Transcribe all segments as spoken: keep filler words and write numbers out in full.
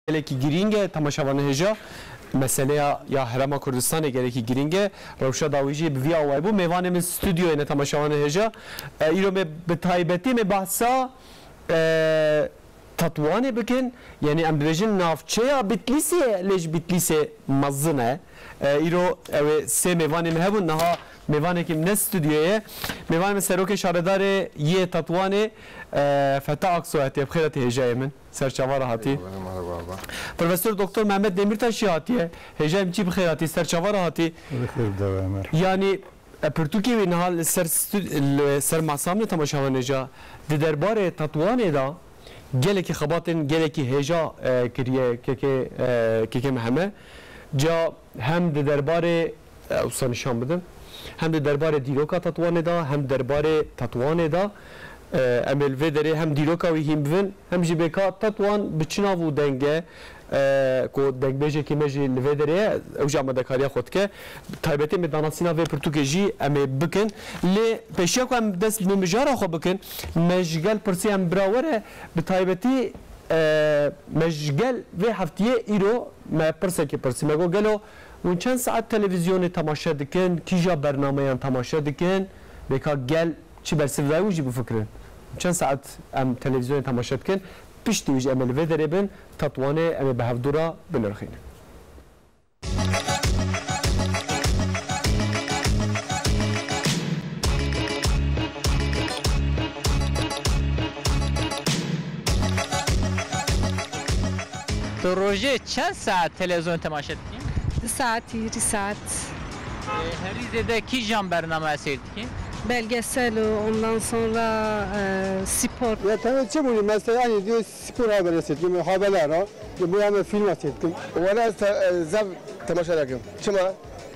Gelekî girîng e, temaşevanê hêja. Meseleya ya Herêma Kurdistanê gelekî girîng e. Rewşa dawî jî bi vî awayî bû. Mêvanê min stûdyoyê ne, temaşevanê hêja. E, îro me bi taybetî me behsa, e, Tetwanê bikin. Yanî em dibêjin navçeya Bitlîsê ye, lê ji Bitlîsê mezin e. E, îro ew ê sê mêvanê me hebûn, niha mêvanekî min ne stûdyoyê ye. Mêvanê min serokê şaredarê yê Tetwanê, e, Feta Aksoy hatiye. Bi xêr hatî hêjayê min. Ser çava re hatî. Eyvallah, merhaba. Profesor Doktor Mehmet Demirtaş jî hatiye. Hêjayê min çî bi xêr hatî, ser çava re hatî. Bi xêr bi dewe Emer. Yanî, e, pirtûkê wî niha li ser stû-, li ser masa min e, temaşevanê hêja. Di derbarê Tetwanê de gelekî xebatên gelekî hêja, e, kiriye kekê, e, kekê me heme. Ca hem di derbarê e, wisa nîşan bidim. Hem di derbarê dîroka Tetwanê de, hem derbarê Tetwanê de, e, em ê li vê derê hem dîroka wî hîn bibin, hem jî bêka Tetwan bi çi nav û deng e, e, ku dengbêjekî me jî li vê derê ye, ew jî amadekariya xwe dike. Taybetî em ê danasîna vê pirtûkê jî em ê bikin. Lê pêşiya ku em dest bi mijara xwe bikin, me ji gel pirsî em bira were, bi taybetî, e, me ji gel vê heftiyê îro me pirsekê pirsî. Me got, gelo Hûn çend saet televîzyonê temaşe dikin? Kîja bernameyan temaşe dikin? Bêka gel çi bersiv daye wî jî bifikirin. Hûn çend saet em televîzyonê temaşe dikin? Piştî wî jî em ê li vê derê bin, Tetwanê em ê bi hevdû re binirxînin. Tu rojê çend saet televîzyon temaşe dikî? Du saet, hîrî saet. E, herî zêde kîjan bername seyr dikî? Belgesel û ondan sonra, e, spor. Ya, tabii, çi bû? Mesela, hani, diyor, spor haberi seyrettim, haberler o. Bu hemen film seyrettim. Wala, e, zaf temaşe dikim. Çima?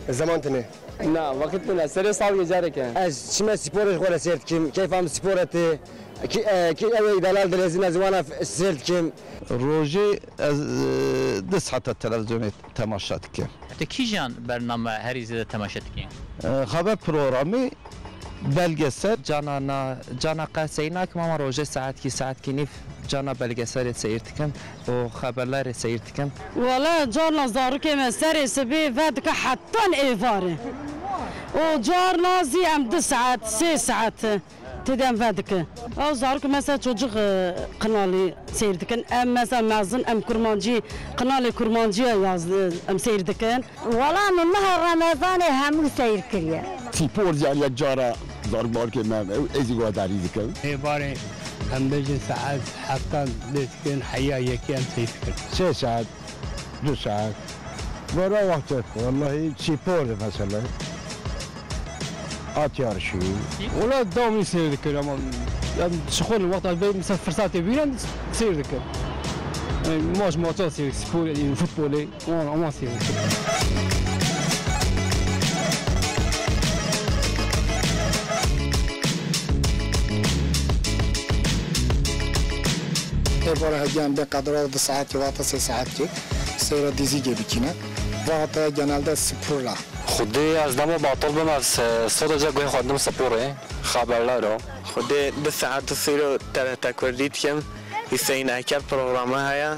Zaman tine. Na, vakit tine. Serê sal gecareke. Ez çime spor ji xwe re seyr dikim. Keyfa min spor e tê. Ki, e, ki ew ê delal dilezin ez wana f-, seyr dikim. Rojê ez, e, du saeta televîzyonê temaşe dikim. Te kîjan bername herî zêde temaşe dikî? E, xeber programî, belgesel. Cana na, cana qe seyr nakim ama rojê saetkî, saetkî nîv cana belgeselê seyr dikim û xeberlerê seyr dikim. Wala carna zarokê me serê sibê vedike hetan êvarê. Û carna zî em du saet, sê saet. Tê de em vedike. Ew zarok mesela çocuk, e, qinalê seyr dikin. Em mesela mezin, em kurmancî, qinalê kurmancî yaz, e, em seyr dikin. Wala min meha Remezanê hemû seyr kiriye. Spor yani yek cara zarok barkê me, ez ê guhdarî dikim. Ê barê em bêjin saet heftan lê dikin, heya yekê em seyr dikin. Sê saet. Du saet. Bara wexte, wallahî spor de mesela. At yarışı. Wala dawî seyr dikin ama yani şixul wexta bê mesela fırsatê bîren seyr dikin. Yani maç maça seyr, spor, yani futbolê, ama, ama seyr dikin. Ê bara hediyan bê qedra du saetî vata sê saetî seyra dizîgê bikîne. Vata genelde spor la. Xwedê ez dema batal bim, ez, e, sadece guhê xwe didim sporê, xeberler o. Xwedê du saet seyro T R T Kurdî dikim. Hüseyin Eker programı heye.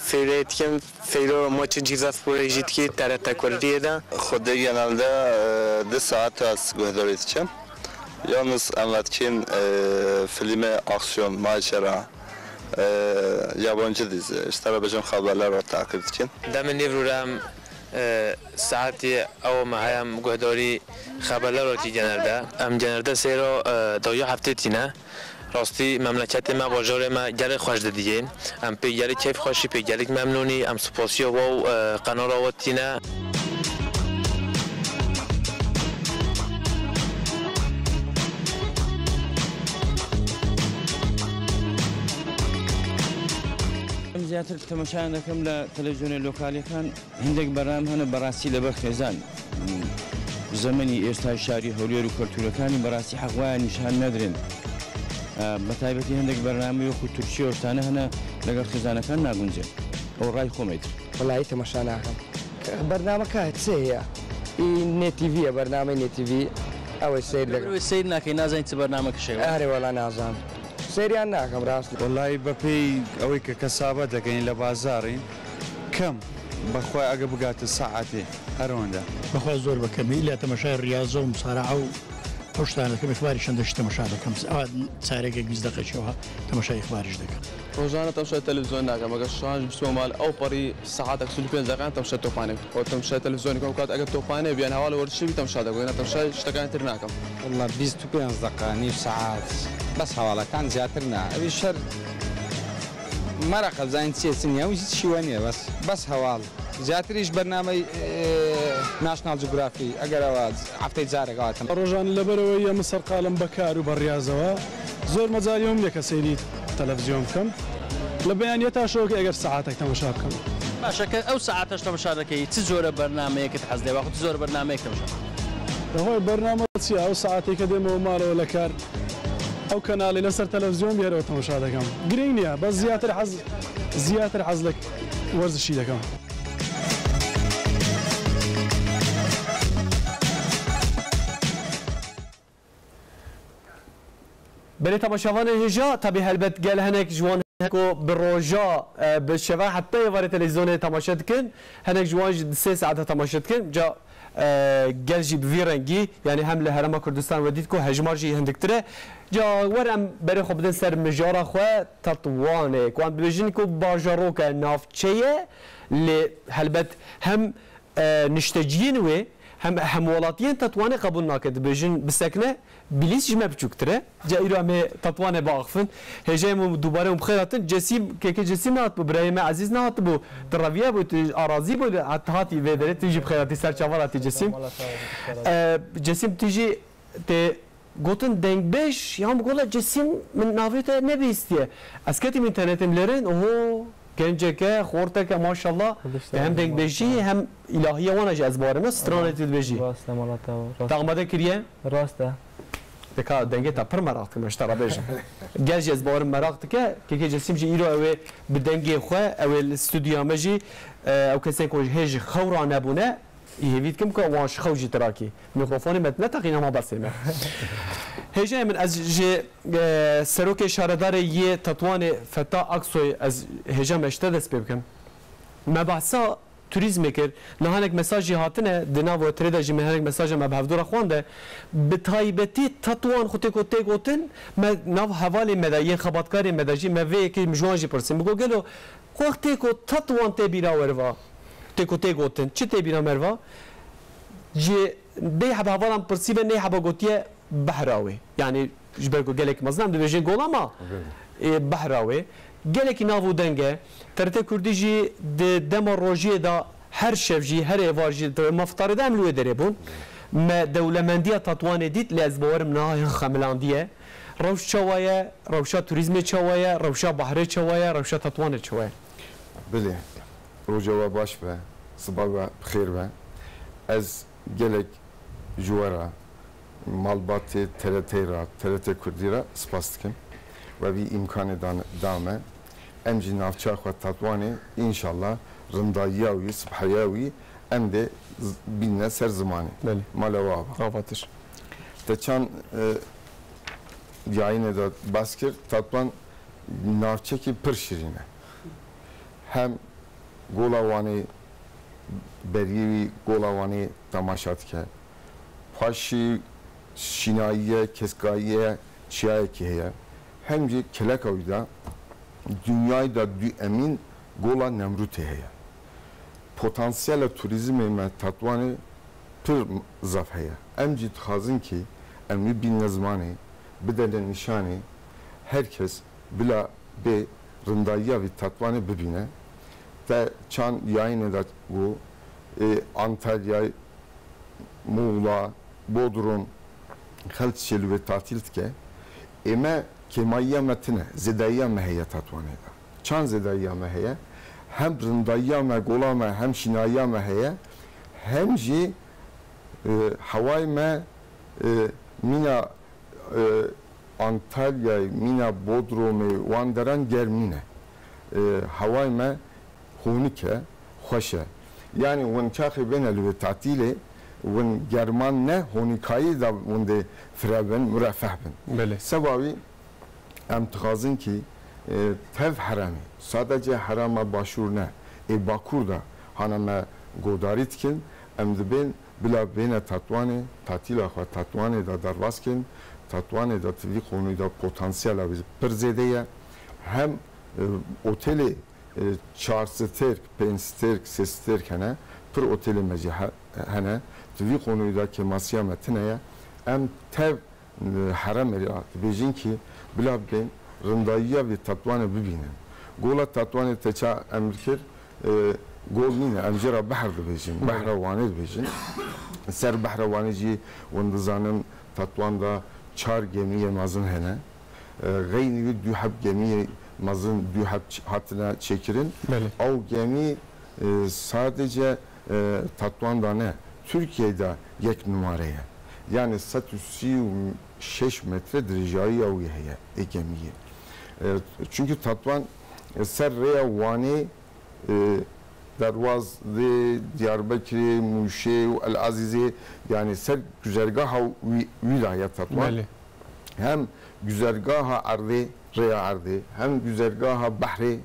Seyrê dikim, seyro maçê Cîza Sporê jî dikî T R T Kurdiyê de. Xwedê genelde, e, du saet ez guhdarî dikim. Yalnız em vedikîn, e, filmê aksiyon, macera, e, yabancı dizi, işte, bêjim xeberler o takip dikin. Demê nêv rû re em, e, saetî ew me heye em guhdarî xeberler o dikî genelde. Em genelde seyro, e, dawiya heftê tîne. Rastî memleketê me, bajarê me gelek xweş didiyê. Em pê gelek keyf xweşî, pê gelek memnûnî. Em spasiya we û, e, qenala we tîne. Em ziyatır temaşayan dikim le televizyonê lokalê kan. Hindek bername hene berastî li ber xêzan. Zemenî êsta şarî Hewlêr û kultûrekanî berastî heq waya nîşan nedrin. Bi taybetî hindek bername yo ku Tirkçî û tane hene leger xêzanekan nagunce. O ray xwe medir. Welayi temaşa nakim. Bername ka hetsê ya. Î ne T V ya, bername ne T V. Ew ê seyr de. Ew ê seyr nakey, nazanî çi bername kişe. Erê wela nazan. Seyriyan nakim rast. Welayi bepey ew ê ke kesabet dekenî le bazarî. کەم بەخوای ئەگە بگاتە سەعاتێ هەر ئەوەندە. بەخوا زۆر بەکەمی، ئیلا تەمەشای ڕیاضە و مسارعە و ئەو شتانە دەکەم، ئیخباری چەند شتە تەمەشا دەکەم. ئەوە چارێکێک بیست دەقەشەوە تەمەشای ئیخباریش دەکەم. ڕۆژانە تەمشای تەلەڤزیۆن ناکەم، ئەگەر شەوان بچمەوە مال ئەو پەڕی سەعاتێک چل و پێنج دەقەیان تەمشای تۆپانێ بکەم، تەمشای تەلەڤزیۆنی کەم کات ئەگەر تۆپانێ بیان هەواڵ وەرزشی بی تەمشا دەکەم، وگەرنا تەمشای شتەکانی تر ناکەم. وەڵا بیست و پێنج دەقە، نیو سەعات، بەس هەواڵەکان زیاتر نا، ئەویش هەر مەرەقە، بزانین چیە چ نییە، ئەویش هیچ شیوە نییە، بەس بەس هەواڵ. زیاتریش بەرنامەی National Geography، ئەگەر ئەوە هەفتەی جارێک هاتم. ڕۆژانە لەبەرەوەی ئێمە سەرقاڵم بە کار و بە ڕیازەوە، زۆر مەجالی ئەوم نییە کە سەیری تەلەڤزیۆن بکەم، لە بەیانیە تا شەوەکە ئەگەر سەعاتێک تەمەشا بکەم. باشە، کە ئەو سەعاتەش تەمەشا دەکەی، چ جۆرە بەرنامەیەکت حەز دەی؟ واخۆ چ جۆرە بەرنامەیەک تەمەشا؟ دەخۆی بەرنامە چییە؟ ئەو سەعاتەی کە دێمەوە ماڵەوە لە کار، ئەو کەناڵی لەسەر تەلەڤزیۆن بێرەوە تەمەشا دەکەم. گرنگ نییە، بەس زیاتر حەز زیاتر حەز لە وەرزشی دەکەم. Belê temaşevanên hêja, tabî helbet gel hinek ji wan hene ku bi roja, e, bi şeva heta êvarê televîzyonê temaşe dikin, hinek ji wan jî di sê saete temaşe dikin. Ca, e, gel jî bi vî rengî, yanî hem li Herêma Kurdistan we dît ku hejmar jî hindiktir e. Ca wer em berê xwe bidin ser mijara xwe, Tetwanê, ku em dibêjin ku bajaroke navçe ye, lê helbet hem e, nişteciyên wê hem hemwelatiyên Tetwanê qebûl nake. Dibêjin bisekine, Bilîs ji me biçûktir e. Ca îro em ê Tetwanê biaxifin. Hêjayê min dubare hûn bi xêr hatin. Cesîm, kêkê Cesîm nehatibû, birayê me ezîz nehatibû. Tu reviyabû, tu arazî bû, hat-, hatî vê derê, tu jî bi xêr hatî, ser çavan hatî Cesîm. E, Cesîm, tu jî tê Gotin dengbêj, ya min got, "La Cesîm, min navê te nebihîstiye." Ez ketîm înternetê, min lêrin, oho, genceke, xorteke, maşallah. Te hem dengbêjî hem îlahiya wan e jî ez bawerim, stranê tu dibêjî. Rast e, mala te rast. Te amade kiriye? Rast e. Deka dengê te pir meraq dikim, ez ji te re bêjim. Gel jî ez bawerim meraq dike, kekê Cesîm jî îro ew ê bi dengê xwe, ew ê li stûdyoya me jî, e, ew kesên ku hê ji xew ranebûne, Ê hêvî dikim ku wan ji xew jî tirakî. Mîkrofonê me neteqîne ma besê me. Hêjayê min ez ji, e, serokê şaredarê yê Tetwanê Feta Aksoy ez hêja me ji te dest pê bikim. Me behsa turîzmê kir. Niha hinek mesaj jî hatine, di nav wetirê de jî me hinek mesaja me bi hevdû re xwande. Bi taybetî Tetwan xwe tê ku tê gotin, me nav hevalê me de, yên xebatkarê me de jî me vê yekê ji wan jî pirsî. Min got, gelo Wextê ku Tetwan tê bîra we re va, tê ku tê gotin, çi tê bîra me re va? Ji deh hebe hevalan pirsî be, neh hebe gotiye behra wê. Yanî ji ber ku gelekî mezin em dibêjin gola ma, ê, behra wê. Gelekî nav û deng e. T R T Kurdî jî di dema rojiyê de her şev jî, her êvar jî, di maftarê de em li wê derê bûn. Me dewlemendiya Tetwanê dît, lê ez bawerim niha hin xemilandiye. Rewş çawa ye? Rewşa turîzmê çawa ye? Rewşa behrê çawa ye? Rewşa Tetwanê çawa ye? Bilê, roja we baş be, siba we bi xêr be. Ez gelek ji we re, malbatê T R T re, T R T Kurdî re spas dikim. We vî îmkanê dan-, da me. Em jî navça xwe Tetwanê, înşallah, rindayiya wî, sibheya wî, em dê z-, bînine ser zimanê. Belê. Mala we ava. Avatir. Te çand, e, yayînê de behs kir, Tetwan navçekî pir şirîn e. Hem Gola Wanê, beriyê wî Gola Wanê temaşa dike. Paşî şînayî ye, keskayî ye, çiyayekî heye. Hem jî keleka wî de dinyayê de duyemîn Gola Nemrûtê heye. Potansiyela turîzmê me Tetwanê pir zaf heye. Em jî dixwazin kî em wî bînine zimanê, bidene nîşanê, her kes bila bê rindayiya vî Tetwanê bibîne. Te çand yayînê de got, ê, Antalya, Muğla, Bodrum, xelk çê li wê tatîl dike. Ê me kêmayiya me tine, zêdayiya me heye Tetwanê de. Çand zêdayiya me heye? Hem rindayiya me, gola me, hem şînayiya me heye, hem jî, e, hewayê me, e, mîna, e, Antalyayê, mîna Bodrumê, wan deran germ nîne. E, hewayê me honik e, xweş e. Yanî hûn çaxê bêne li wê tatîlê, hûn german ne, honîkayî de hûn dê fire bin, murefeh bin. Belê. Seba wî em dixwazin kî, e, tev heremê, sadece herema Başûr ne, ê Bakur de hana me godarî dikin, em dibên bila bêne Tetwanê, tatîla xwe Tetwanê de derbas kin, Tetwanê de di vî qonûyî de potansiyela wî pir zêde ye. Hem, e, otelê, e, çar stêrk, pênc stêrk, sê stêrk hene, pir otelê me jî he-, hene. Di vî qonûyî de kêmasiya me tune ye. Em tev heremê re dibêjin kî bila bibên rindayiya vê Tetwanê bibînin. Gola Tetwanê te ça emir kir, e, gol nîne, em jê re behr dibêjin, behra Wanê dibêjin. Ser behra Wanê jî hûn dizanin Tetwan de çar gemiyê mezin hene. E, xeynî wî du heb gemiyê mezin, du heb ç-, hatine çêkirin. Belê. Ew gemî, e, sadece, e, Tetwan de ne, Tirkiyeyê de yek numare ye. Yani sed û sî û şeş metre dirêjayiya wî heye, ê gemiyê. E, çünkü Tetwan, e, ser rêya Wanê, e, Derwazê, Diyarbekirê, Mûşê û El Azîzê, yani ser güzergaha wî, wî de heye Tetwan. Belê. Hem güzergaha erdê, rêya erdê, hem güzergaha behrê,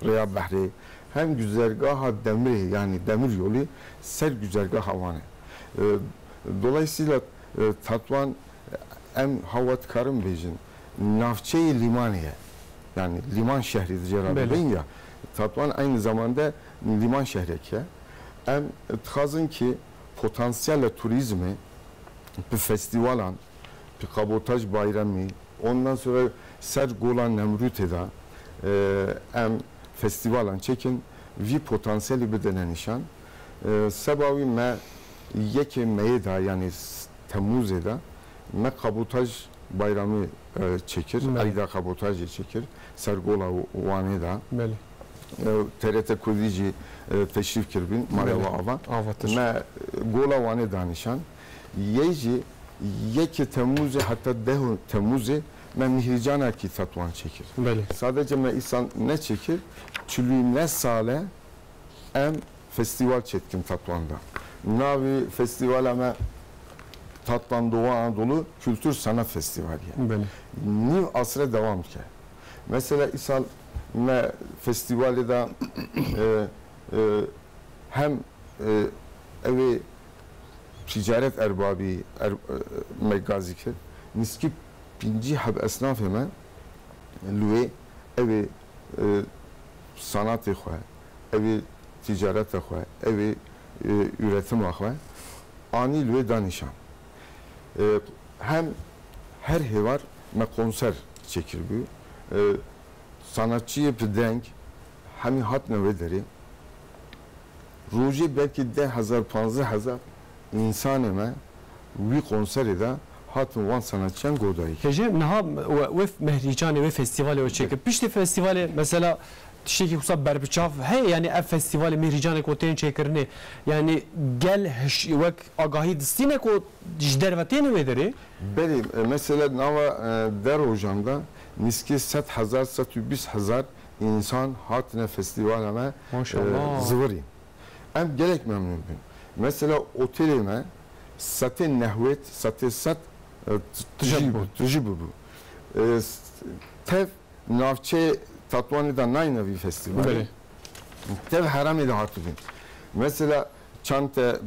rêya behrê, hem güzergaha demirê, yani demir yolî ser güzergaha Wanê. E, dolayısıyla, e, Tetwan, em hawa dikarin bêjin, navçeyê lîmanê ye. Yani lîman şehrî di jê re Belê. dibên ya. Tetwan aynı zamanda lîman şehrek ye. Em dixwazin ki potansiyela turizmê bi festivalan, bi kabotaj bayramî, ondan sonra ser Gola Nemrûtê de, e, em festivalan çekin, vî potansiyelî bidine nîşan. E, seba wî me yekê meyê de, yani s-, Temmûzê de me kabotaj bayramî, e, çêkir, Belê. eyda kabotajê çêkir, ser Gola Wanê de. Belê. E, T R T Kurdî jî, e, teşrîf kiribîn, Mara Belê. we ava. Ava teşrîf. Me, e, Gola Wanê danîşan. Yê jî yekê Temmûzê heta deh Temmûzê me mîhrîcanekî Tetwan çêkir. Belê. Sadece me îsan neçêkir, çil û ne sale em festîval çêdikin Tetwan de. Navê festîvala me Tatvan Doğu Anadolu Kültür Sanat Festivali ye. Belê. Nîv asre dewam dike. Mesela îsal me festîvalê de, e, e, hem, e, ew ê ticaret erbabî er-, e, me gazî kir. Nîskî pêncî heb esnafê me li wê ew ê, e, sanatê xwe, ew ê ticareta xwe, ew ê, e, üretima xwe anî li wê danîşan. E, hem her hêvar me konser çêkiribû. E, sanatçiyê bi deng hemî hatine wê derê. Rojê belkî deh hezar, panzdeh hezar însanê me wî konserê de hatin wan sanatçiyan godarî kirin. Hêjê niha we, wê mehrîcanê, wê festîvalê we çêkir. Piştî festîvalê mesela tiştekî wisa berbiçav heye, yani ev festîvalê mehrîcanê ku tên çêkirinê, yani gel hiş-, wek agahî distîne ku ji derve têne wê derê? Belê, e, mesela nava, e, de rojan de nîskê sed hezar, sed û bîst hezar însan hatine festîvala me, Maşallah. e, zivirîn. Em gelek memnûn bin. Mesela otelê me setê nehwêt, setê sed, e, t-, Tije tijî bû. bû, tijî bûbû. E, s-, tev navçeyê Tatwanê de nayne vî festîvalê. Belê. Tev herêmê de hatibûn. Mesela çante, e, e,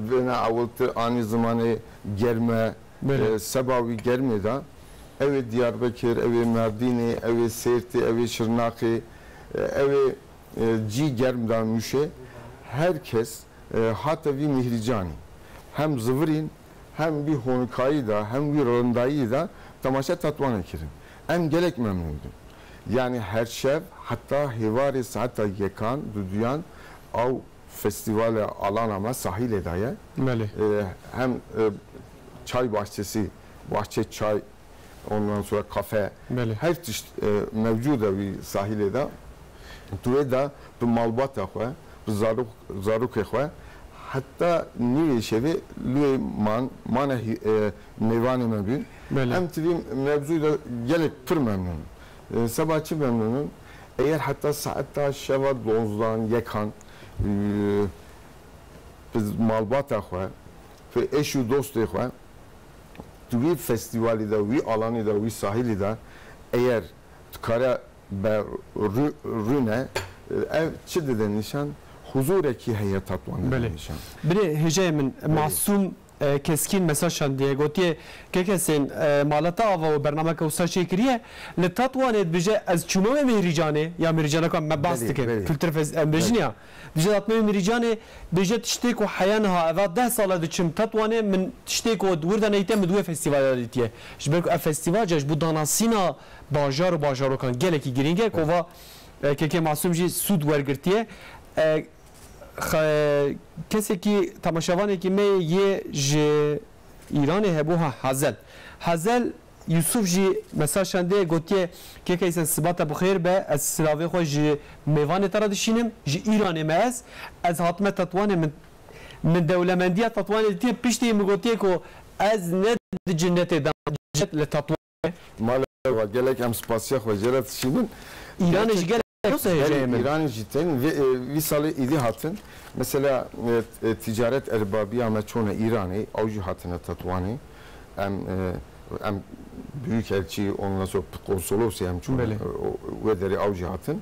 vêne ewiltir anî zimanê germe, Belê. e, seba wî germê de, ew ê Diyarbekir, ew ê Merdînê, ew ê Sêrtê, ew ê Şirnaqê, e, ew ê, e, cî germ de Mûşê, her kes, e, hate vî mîhrîcanî. Hem zivirîn, hem wî honikayî de, hem wî rindayî de temaşe Tetwanê kirin. Em gelek memnûn bin. Yani her şev heta hêvarê saeta yekan, duduyan, ew festivale alana me sahîlê de ye. Belê. E, hem, e, çay bahçesi, bahçe çay, ondan sonra kafe, Belê. her tişt, e, mevcûd e wî sahîlê de. Tu wê de bi malbata xwe, bi zarok, zarokê xwe, heta nîvê şevê li wê man, mane hî-, e, mêvanê me bûn. Belê. Em tivî mevzûyê de gelek pir memnûn. E, seba çi memnûn in? Eger heta saeta şeva donzdan, yekan, e, bi malbata xwe, bi eş û dostê xwe, di wî festîvalî de, wî alanî de, wî sahîlî de, eger dikare be rû-, rûne, Ev çi dide nîşan? Huzûrekî heye Tetwan dide Belê. nîşan. Birê hêjayê min Belê. Masûm e, Keskîn mesaj şandiye. Gotiye, Kekesên, e, maleta ava û bernameke wisa çêkiriye. Li Tetwanê dibêje, ez çûme wê Mîhrîcanê, ya Mîhrîcaneka me bas Belê, dike. belê. Kültür fez-, em bêjin Belê. ya. Dibêje datme wê Mîhrîcanê, dibêje tiştê ku heya niha eva deh sale diçim Tetwanê, min tiştê ku wir de nedîtiye, min di wê festîvalê de dîtiye. Ji ber ku ev festîval ji bo danasîna bajar û bajarokan gelekî girîng e, ku va, e, Kekê Masûm jî sûd wergirtiye. E, xe-, kesekî, temaşevanekî me yê ji Îranê hebû, ha, Hazel. Hazel Yusuf jî mesaj şandiye, gotiye, Kekê Îsen, siba te bi xêr be, ez silavê xwe ji mêvanê te re dişînim, ji Îranê me ez. Ez hatime Tetwanê, min, min dewlemendiya Tetwanê dîtiye, piştî min gotiye ku ez ne di cinnetê de, cinnet li Tetwanê. Mala wa gelek em spasiya xwe jê re dişînin. Îranê jî Gerçek- gelek wisa hêjayê Belê, min. Îranê jî tên. Vê, e, vî salê îdî hatin. Mesela, e, e, ticaret erbabiya me çûne Îranê, ew jî hatine Tetwanê. Em, e, em büyükelçi, ondan sonra konsolosê em çûne. Belê. E, o, wê derê ew jî hatin.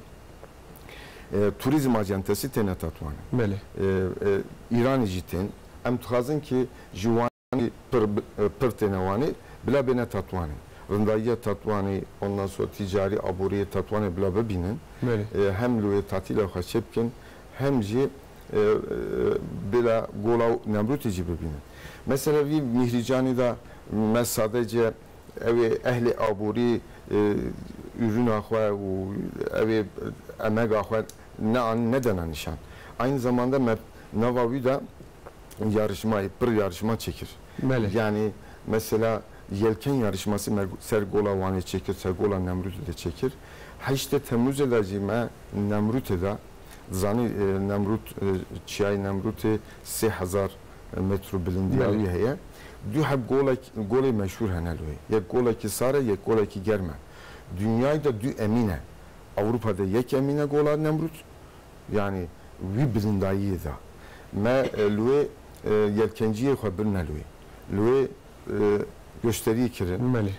E, turizm acentesi têne Tetwanê. Belê. E, e, Îranê jî tên. Em dixwazin ki ji wan pir, pir têne Wanê, bila bêne Tetwanê. Rindahiya Tetwanê, ondan sonra ticari aboriyê Tetwanê bila bibînin. Belê. E, hem li wê tatîla xwe çêbikin, hem jî, e, e, bila Gola Nemrûtê jî bibînin. Mesela vî Mîhrîcanê de me sadece ew ê ehlê aborî, e, ürüna xwe û ew ê emega xwe ne an-, nedena nîşan. Aynı zamanda me nava wî de yarışma, pir yarışma çêkir. Belê. Yani mesela yelken yarışması me ser Gola Wanê çêkir, ser Gola Nemrûtê de çêkir. Heştê Temmuzê de jî me Nemrûtê de, zanî, e, Nemrût, e, çiyayê Nemrûtê sê hezar metro bilindiya Belê. wî heye. Du heb golek, golê meşhur hene li wê. Yek golekî sar e, yek golekî germ e. Dinyayê de du emîn e. Ewropa de yek emîn e Gola Nemrût. Yani wî bilindayiyê de. Me, e, li wê, e, yelkenciyê xwe birine li wê. Li wê, e, gösteriyê kirin. Belê.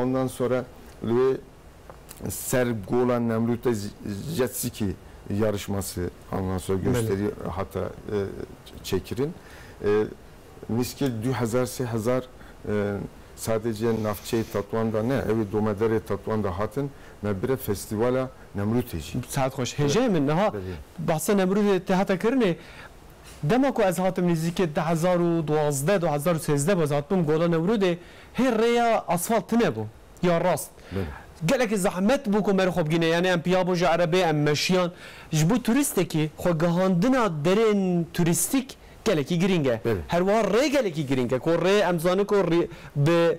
Ondan sonra li wê ser Gola Nemrûtê j-, jet ski yarışması, ondan sonra Belê. gösteri hata, e, çekirin. E, nîskî du hezar, sê hezar, e, sadece navçeyê Tetwan de ne, ew ê domederê Tetwan de hatin, me bire festîvala Nemrûtê jî. Saet xweş. Hêjayê min niha Belê. behsa Nemrûtê te hate kirinê. Dema ku ez hatim nêzîkê du hezar û duwazdeh, du hezar û sêzdeh, ez hatibûm Gola Nemrûdê, hê rêya asfalt tune bû. Ya rast. Belê. Gelekî zehmet bû ku me xwe bigihîne. Yani em piya bûn ji erebê, em meşiyan. Ji bo turistekî xwe gihandina derên turîstîk gelekî girîng e. Belê. Her wiha rê gelekî girîng e. Ku rê em zanin ku rê bi,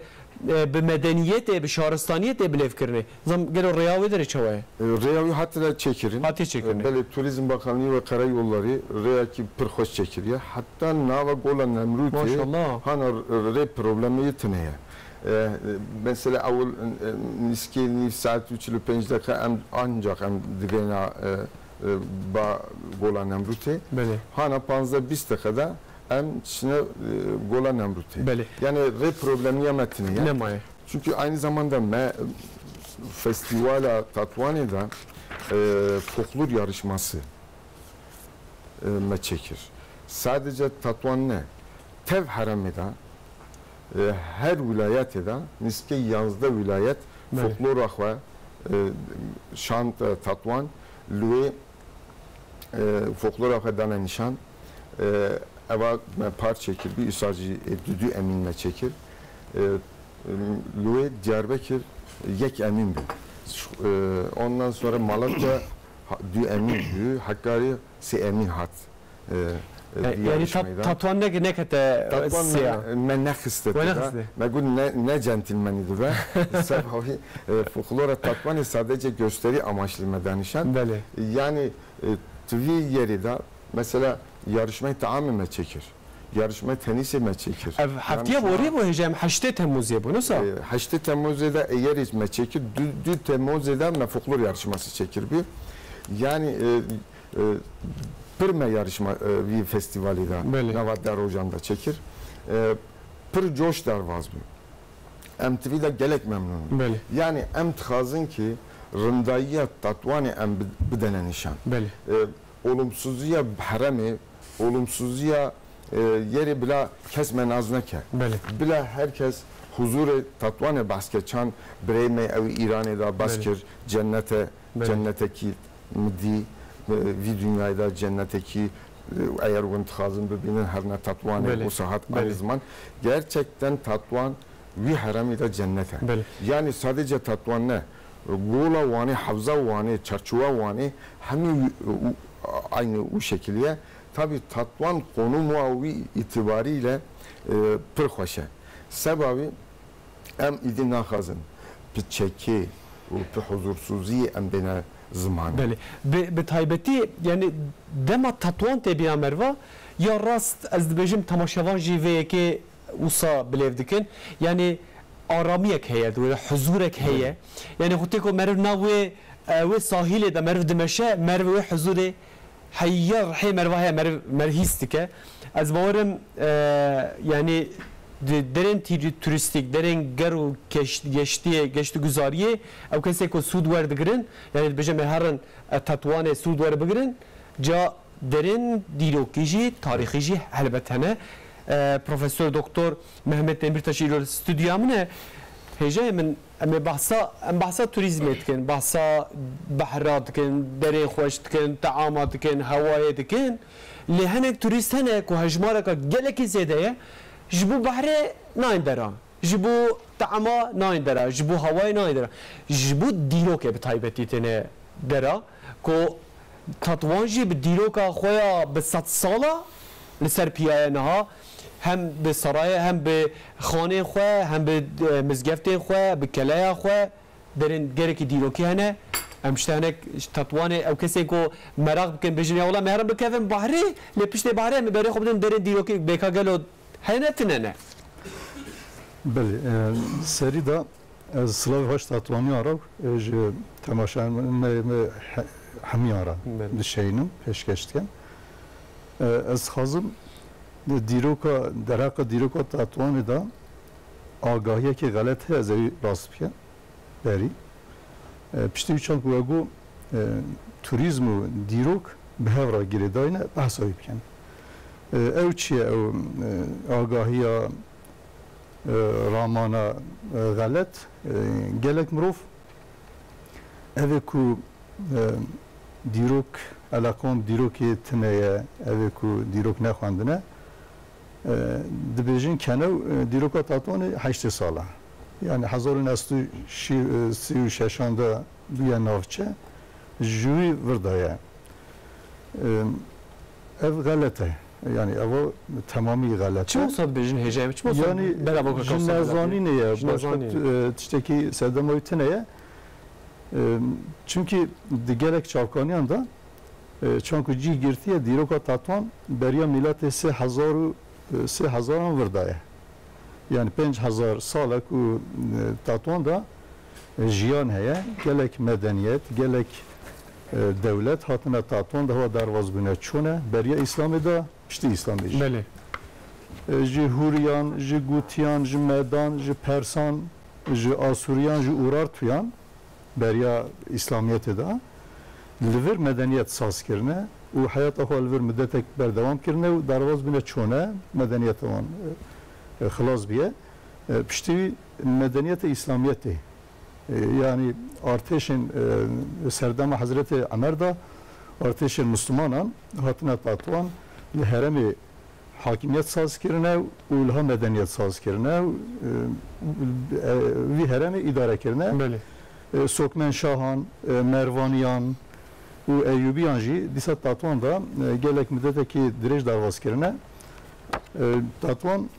e, bi medeniyetê, bi şaristaniyetê bilêv kirinê. Zam gelo rêya wê derê çawa ye? E, rêya wî hatine çêkirin. Hatiye çêkirinê. E, belê, Turizm Bakanlığı ve Karayolları rêyekî pir xweş çêkiriye. Heta nava Gola Nemrûtê Maşallah. hana rê problemê yê tune ye. E, mesela ewil, e, nîskê nîv saet û çil û pênc deqe em ancak em digeyna, e, e, ba Gola Nemrûtê. Belê. Hana panzdeh bîst deqe de em çine, e, Gola Nemrûtê. Belê. Yani rê problemiya me tune ye. Nemaye. Çünkü aynı zamanda me festivala Tatwanê de, e, folklor yarışması, e, me çekir. Sadece Tatwan ne, tev heremê de, e, her wilayetê de, nîskê yanzdeh wilayet Belê. folklora xwe, e, şand, e, Tatwan, li wê, e, folklora xwe dane nîşan. E, eva me par çêkir bî, îsal jî, e, du, du emîn me çêkir. E, li wê Diyarbekir yek emîn bû. Ş-, e, ondan sonra Malatya ha-, du emîn bû, Hakkari sê emîn hat. E, e, E, di yani yarışmayê tat, de. Tatwan ne, nekete Tatwan sêya. me, me nexiste We tê de. nexiste. Me got ne, ne centilmenî dibe. Sebawî, e, folklora Tatwanê sadece gösteri amaçlı me danişan. Belê. Yani, e, tu vî yerê de mesela yarışmayê teamê me çêkir. Yarışmayê tenîsê me çêkir. Ev heftiya Yarışma- borî bû, hêja em heştê Temmuzê bû, nusa? E, heştê Temmuzê de eyerê me çêkir, du, du Temmuzê de me folklor yarışması çêkir bî. Yani, e, e, pir me yarışma, e, vî festivalê de Belê. nava de rojan de çêkir. E, pir coş derbas bû. Em tivî de gelek memnûn in. Belê. Yani em dixwazin ki rindayiya Tatwanê em bi-, bidene nîşan. Belê. E, olumsuzluğa heremê, olumsuzluğa, e, yerê bila kes me naz neke. Belê. Bila her kes huzurê Tatwanê behs ke, çan birê me ew Îranê de behs Belê. kir, cennete, Belê. cennetekî mi dî, e, vî dinyayê de cennetekî, e, eger hûn dixwazin bibînin, herine Tatwanê Belê. û sahat Belê. anî ziman. Gerçekten Tatwan wî heremî de cennet e. Belê. Yani sadece Tatwan ne, Gola Wanê, Hevza Wanê, Çarçuwa Wanê hemî wî, û, aynı û şekiliye. Tabi Tatwan konumu wî itibariyle, e, pir xweş e. Seba wî em îdî naxwazin bi çekê û bi huzursuziyê em bêne ziman. Belê. Bi, bi taybetî, yani dema Tatwan tê bîna merva, ya rast ez dibêjim temaşevan jî vê yekê wisa bilêv dikin. Yani aramiyek heye, wê huzurek heye. Yani xwetê ku meriv nav wê, e, wê sahilê de meriv dimeşe, meriv wê huzurê heya rihê meriva heye, meriv, meriv hîs dike. Ez bawerim, e, yani di derên tî-, turîstîk, derên ger û keş-, geştiyê, geştguzariyê, ew kesê ku sûd werdigirin, yani dibêje me herin, e, Tetwanê sûd werbigirin, ca derên dîrokî jî, tarîxî jî helbet hene. E, Profesor Doktor Mehmet Demirtaş îro li stûdyoya min e. Hêjayê min, em ê behsa, em behsa turîzmê dikin, behsa behra dikin, derê xweş dikin, teama dikin, hewayê dikin. Lê hinek turîst hene ku hejmareka gelekî zêde ye, ji bo behrê nayên dera. Ji bo teama nayên dera, ji bo hewayê nayên dera. Ji bo dîrokê bi taybetî têne dera, ku Tatwan jî bi dîroka xwe ya bi sedsala li ser piya ye niha, hem bi serayê, hem bi xanên xwe, hem bi, e, mizgeftên xwe, bi keleya xwe, derên gelekî dîrokî hene. Em ji te hinek ji Tetwanê, ew kesên ku meraq bikin, bêjin, ya wela me herin bikevin behrê, lê piştê behrê em ê berê xwe bidin derên dîrokî, bêka gelo hene, tune ne? Belê, e, serî de ez silavê xwe ji Tatwaniyan re, e, ji temaşevanê me, me he-, hemiyan re Belê. dişeynim, pêşkeş dikim. E, ez dixwazim di dîroka, derheqa dîroka Tatwanê de agahiyekê xelet heye, ez ê wî rast bikim. Berî. E, piştî wî çend ku we got, e, turîzm û dîrok bi hev re girêdayî ne, behsa wî bikin. E, ew çi ye? Ew, e, agahiya, e, ramana, e, xelet, e, gelek mirov ev ê ku, e, dîrok, eleqan dîrokê tune ye, ev ê ku dîrok nexwendine, E, dibêjin kenew, e, dîroka Tatwanê heştê sal e. Yani hezar û neh sed û sî û şeşan de bûye navçe, ji wî vir de ye. E, ev xelet e. Yani ev temamî xelet e. Çima wisa dibêjin hêjayê min? Çima wisa Yani bera bo ji kaka wisa nezaninê ye, ji başka nezaninê. tu-, e, tiştekî serdema wî tune ye. E, çimkî di gelek çavkaniyan de, e, çanku cî girtiye dîroka Tatwan beriya mîlatê sê hezar û, e, sê hezaran vir de ye. Yani pênc hezar sal e ku, e, Tatwan de, e, jiyan heye, gelek medeniyet, gelek, e, dewlet hatine Tatwan de, hewa derbas bûne çûne, beriya Îslamê de, piştî Îslamê jî. Belê. E, ji Hûriyan, ji Gûtiyan, ji Medan, ji Persan, ji Asûriyan, ji Urartuyan, beriya Îslamiyetê de li vir medeniyet saz kirine û heyata xwe li vir mudetek berdewam kirine û derbas bûne çûne, medeniyeta wan, e, e, xilas bûye. E, piştî wî medeniyeta Îslamiyetê, e, yanî artêşên, e, serdema Hezretê Emer de artêşên Mislimanan hatine Tatwan li herêmê hakimiyet saz kirine û liha medeniyet saz kirine û, e, e, vî herêmê îdare kirine. Belê. E, Sokmenşahan, e, Mervaniyan û Eyûbiyan jî dîsa Tatwan de, e, gelek midetekî dirêj derbas kirine. E, Tatwan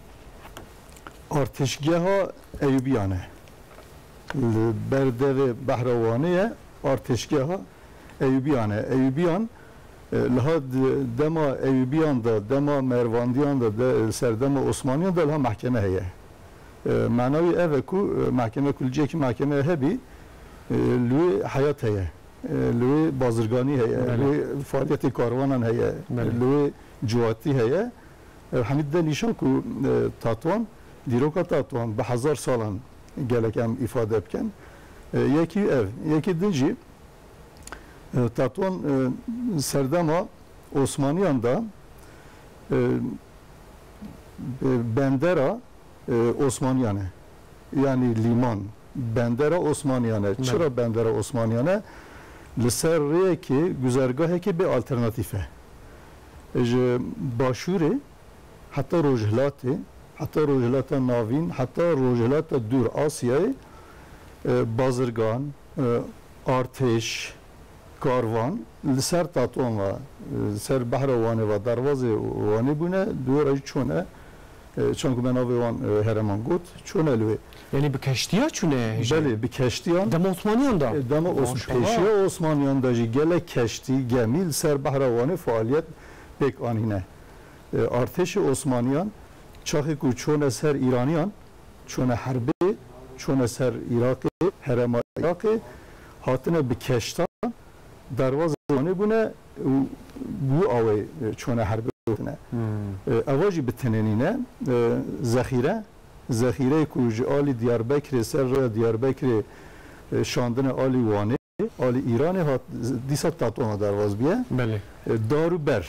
artêşgeha Eyûbiyan e. Li ber devê Behra Wanê ye, artêşgeha Eyûbiyan e. Eyûbiyan, e, liha di-, dema Eyûbiyan de, dema Merwandiyan de, de, serdema Osmaniyan de liha mehkeme heye. E, mena wî ev e ku, e, mehkeme ku li cihekî mehkeme hebî, e, li wê heyat heye. E, li wê bazirganî heye, Belê. li wê faaliyetê karwanan heye, Belê. li wê ciwatî heye. Ev hemî dide nîşan ku, e, Tatwan, dîroka Tatwan bi hezar salan gelek em îfade bikin. E, yekî ev, yekî din jî, e, Tatwan, e, serdema Osmaniyan de, e, e, bendera, e, Osmaniyan e. Yanî lîman, bendera Osmaniyan e. Belê. Çira bendera Osmaniyan e? Li ser rêyekê, guzergahekê bê alternatîf e. Ji başûrê heta rojhilatê, heta rojhilata navîn, heta rojhilata dûr Asyayê, e, bazirgan, e, artêş, karvan li ser Tatwan ve, e, li ser behra Wanê ve, dervazê Wanê bûne, di wê re jî çûne, e, çanku me navê wan, e, hereman got, çûne li wê. Yanî bi keştiya çûne hêjayî? Belê, bi keştiyan. Dema Osmaniyan da? E, dema Os-, Maşallah. Pêşiya Osmaniyan da jî gelek keştî, gemî li ser behra Wanê faaliyet pêk anîne. E, artêşê Osmaniyan çaxê ku çûne ser Îraniyan, çûne herbê, çûne ser Iraqê, herêma Iraqê, hatine bi keştan, dervazê Wanê bûne û bi wî awê, e, çûne herbê hatine. Hmm. E, eva jî bi tenê nîne, e, zexîre, zexîreyê ku ji alî Diyarbekirê, ser rêya Diyarbekirê, e, şandine alî Wanê, alî Îranê hat, dîsa Tatwana dervaz bûye. Belê. E, dar û ber.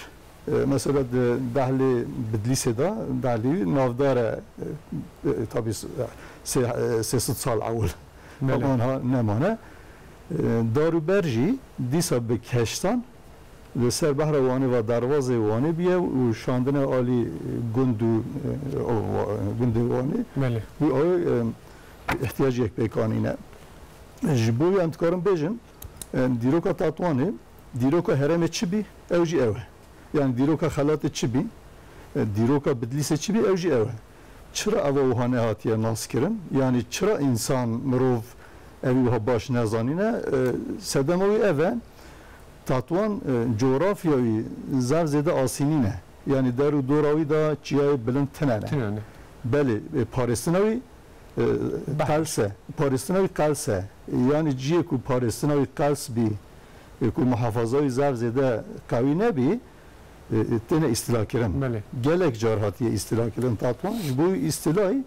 E, mesela di Dehlê Bidlîsê de, Dehlî navdar e, e, e, tabî s-, sê, e, sê sed sal ewil. Belê. Ama niha nemane. E, dar û ber jî dîsa bi keştan li ser behra Wanê ve dervazê Wanê bûye û şandine alî gund û, e, o, gundê Wanê. Belê. Wî awê, e, ihtiyaciyek pêk anîne. Ji bo wî em dikarin bêjin, e, dîroka Tatwanê, dîroka herêmê çi bî, ew jî ew e. Yani dîroka Xelatê çi bî, e, dîroka Bidlîsê çi bî, ew jî ew e. Çira eva wiha nehatiye naskirin? Yani çira însan, mirov evî wiha baş nezanîne? E, sedema wî ev e, Tatwan, e, coğrafya wî zaf zêde asî nîne. Yani der û dora wî de çiyayê bilind tine ne. Tine ne. Belê, e, parêstina wî, e, Behr. Qels e. Parêstina wî qels e. Yani ciyê ku parêstina wî qels bî, e, ku muhafaza wî zaf zêde qewî nebî, e, e, têne îstilakirin. Belê. Gelek car hatiye îstilakirin Tatwan. Ji bo wî îstilayî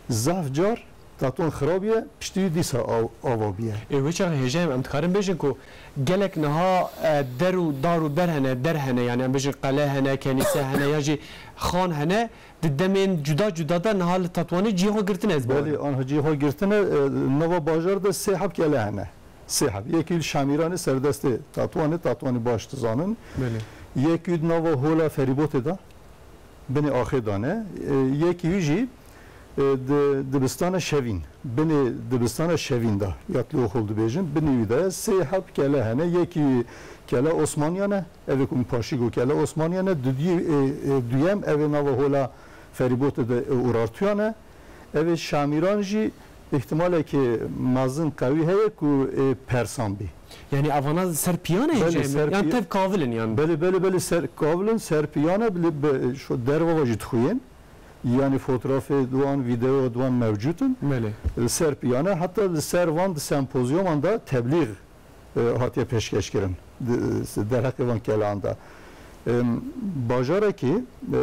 zaf car Tatwan xirabiye, piştî wî dîsa av-, ava bûye. Ê, wê çaxê hêjayê em dikarin bêjin ku gelek niha, e, der û dar û ber hene, der hene, yani em bêjin qele hene, kenîse hene ya jî xan hene, di demên cuda cuda de niha li Tatwanê cihê xwe girtine, ez bawer im. Belê, anha cihê xwe girtine, e, nava bajar de sê heb kele hene. Sê heb. Yekî li Şamîranê serdestê Tatwanê, Tatwanî baş dizanin. Belê. Yekî di nava hola ferîbotê de, binê axê de ne. E, yekî wî jî, e, di dibistana Şevîn, binê dibistana Şevîn de, ya Tliyoxol dibêjin, binê wî de sê heb kele hene. Yekî kele Osmaniyan e, ev ê ku min paşî got kele Osmaniyan e, dudiyê, e, e, duyem ev ê nava hola ferîbotê de, e, Urartuyan e. Ev ê Şamîran jî îhtimalekî mezin qewî heye ku ê Persan bî. Yani evana ser piyan e? Belê, hêjayê min? Ser yan piy-, tev kavil in yan? Belê, belê, belê, ser kavil in, ser piyan e, belê, be-, şu derva jî dixuyên. Yani fotoğrafê di wan, video di wan mevcut in. Belê. Li ser piyan e, heta li ser van di sempozyuman de teblîx, e, hatiye pêşkeş kirin. Di, derheqê van kelan de. Em, bajarekî, e,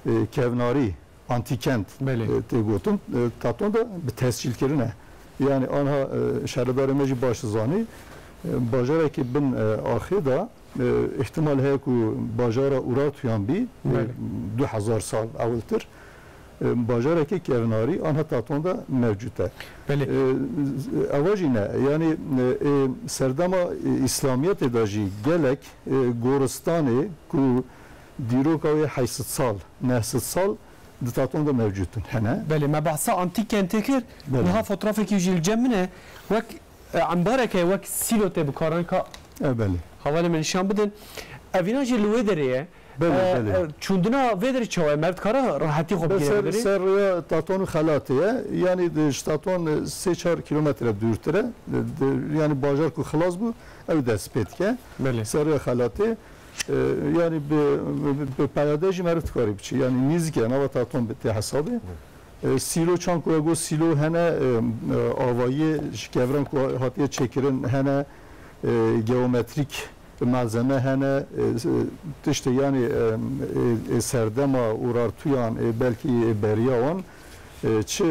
e, kevnarî, antîkent, Belê. e, tê gotin, e, Tatwan de bi tescîl kirine. Yani anha, e, şaredarê me jî baş dizanî, e, bajarekî bin, e, axê de, e, îhtimal heye ku bajara Urartuyan bî, e, Belê. du hezar sal ewiltir. E, bajarekî kevnarî anha Tatwan de mevcut e. Belê. E, eva jî ne. Yani, e, e, serdema, e, Îslamiyetê de jî gelek, e, goristanê ku dîroka wê heyt sed sal, neh sed sal di Tatwan de mevcûd in, hene. Belê, me behsa antîk kentê kir. Belê. Niha fotoğrafekî jî li cem min e. Wek, e, embareke, wek sîlo tê bikaranîn ka E, belê. Hevalê me nîşan bidin. Evîna jî li wê derê ye. Belê, E, belê. e, çûndina vê derê çawa ye? Meriv dikare rehetî xwe Be bigire ser, vê derê? ser rêya Tatwan û Xelatê ye. Yani di, ji Tatwan, e, sê çar kilometre dûrtir e. Di, di, yani bajar ku xilas bû, ew dest pê dike. Belê. Ser rêya Xelatê. E, yani bi, bi, bi peyade jî meriv dikarî biçî. Yani nîzik e, nava Tatwan bi tê hesabê. E, sîlo, çan ku ego sîlo hene, e, e, avayî ji kevran ku hatiye çêkirin hene, e, geometrîk malzeme hene, e, e, tiştê yani, e, e, e, serdema Urartuyan, e, belkî, e, beriya wan, e, çi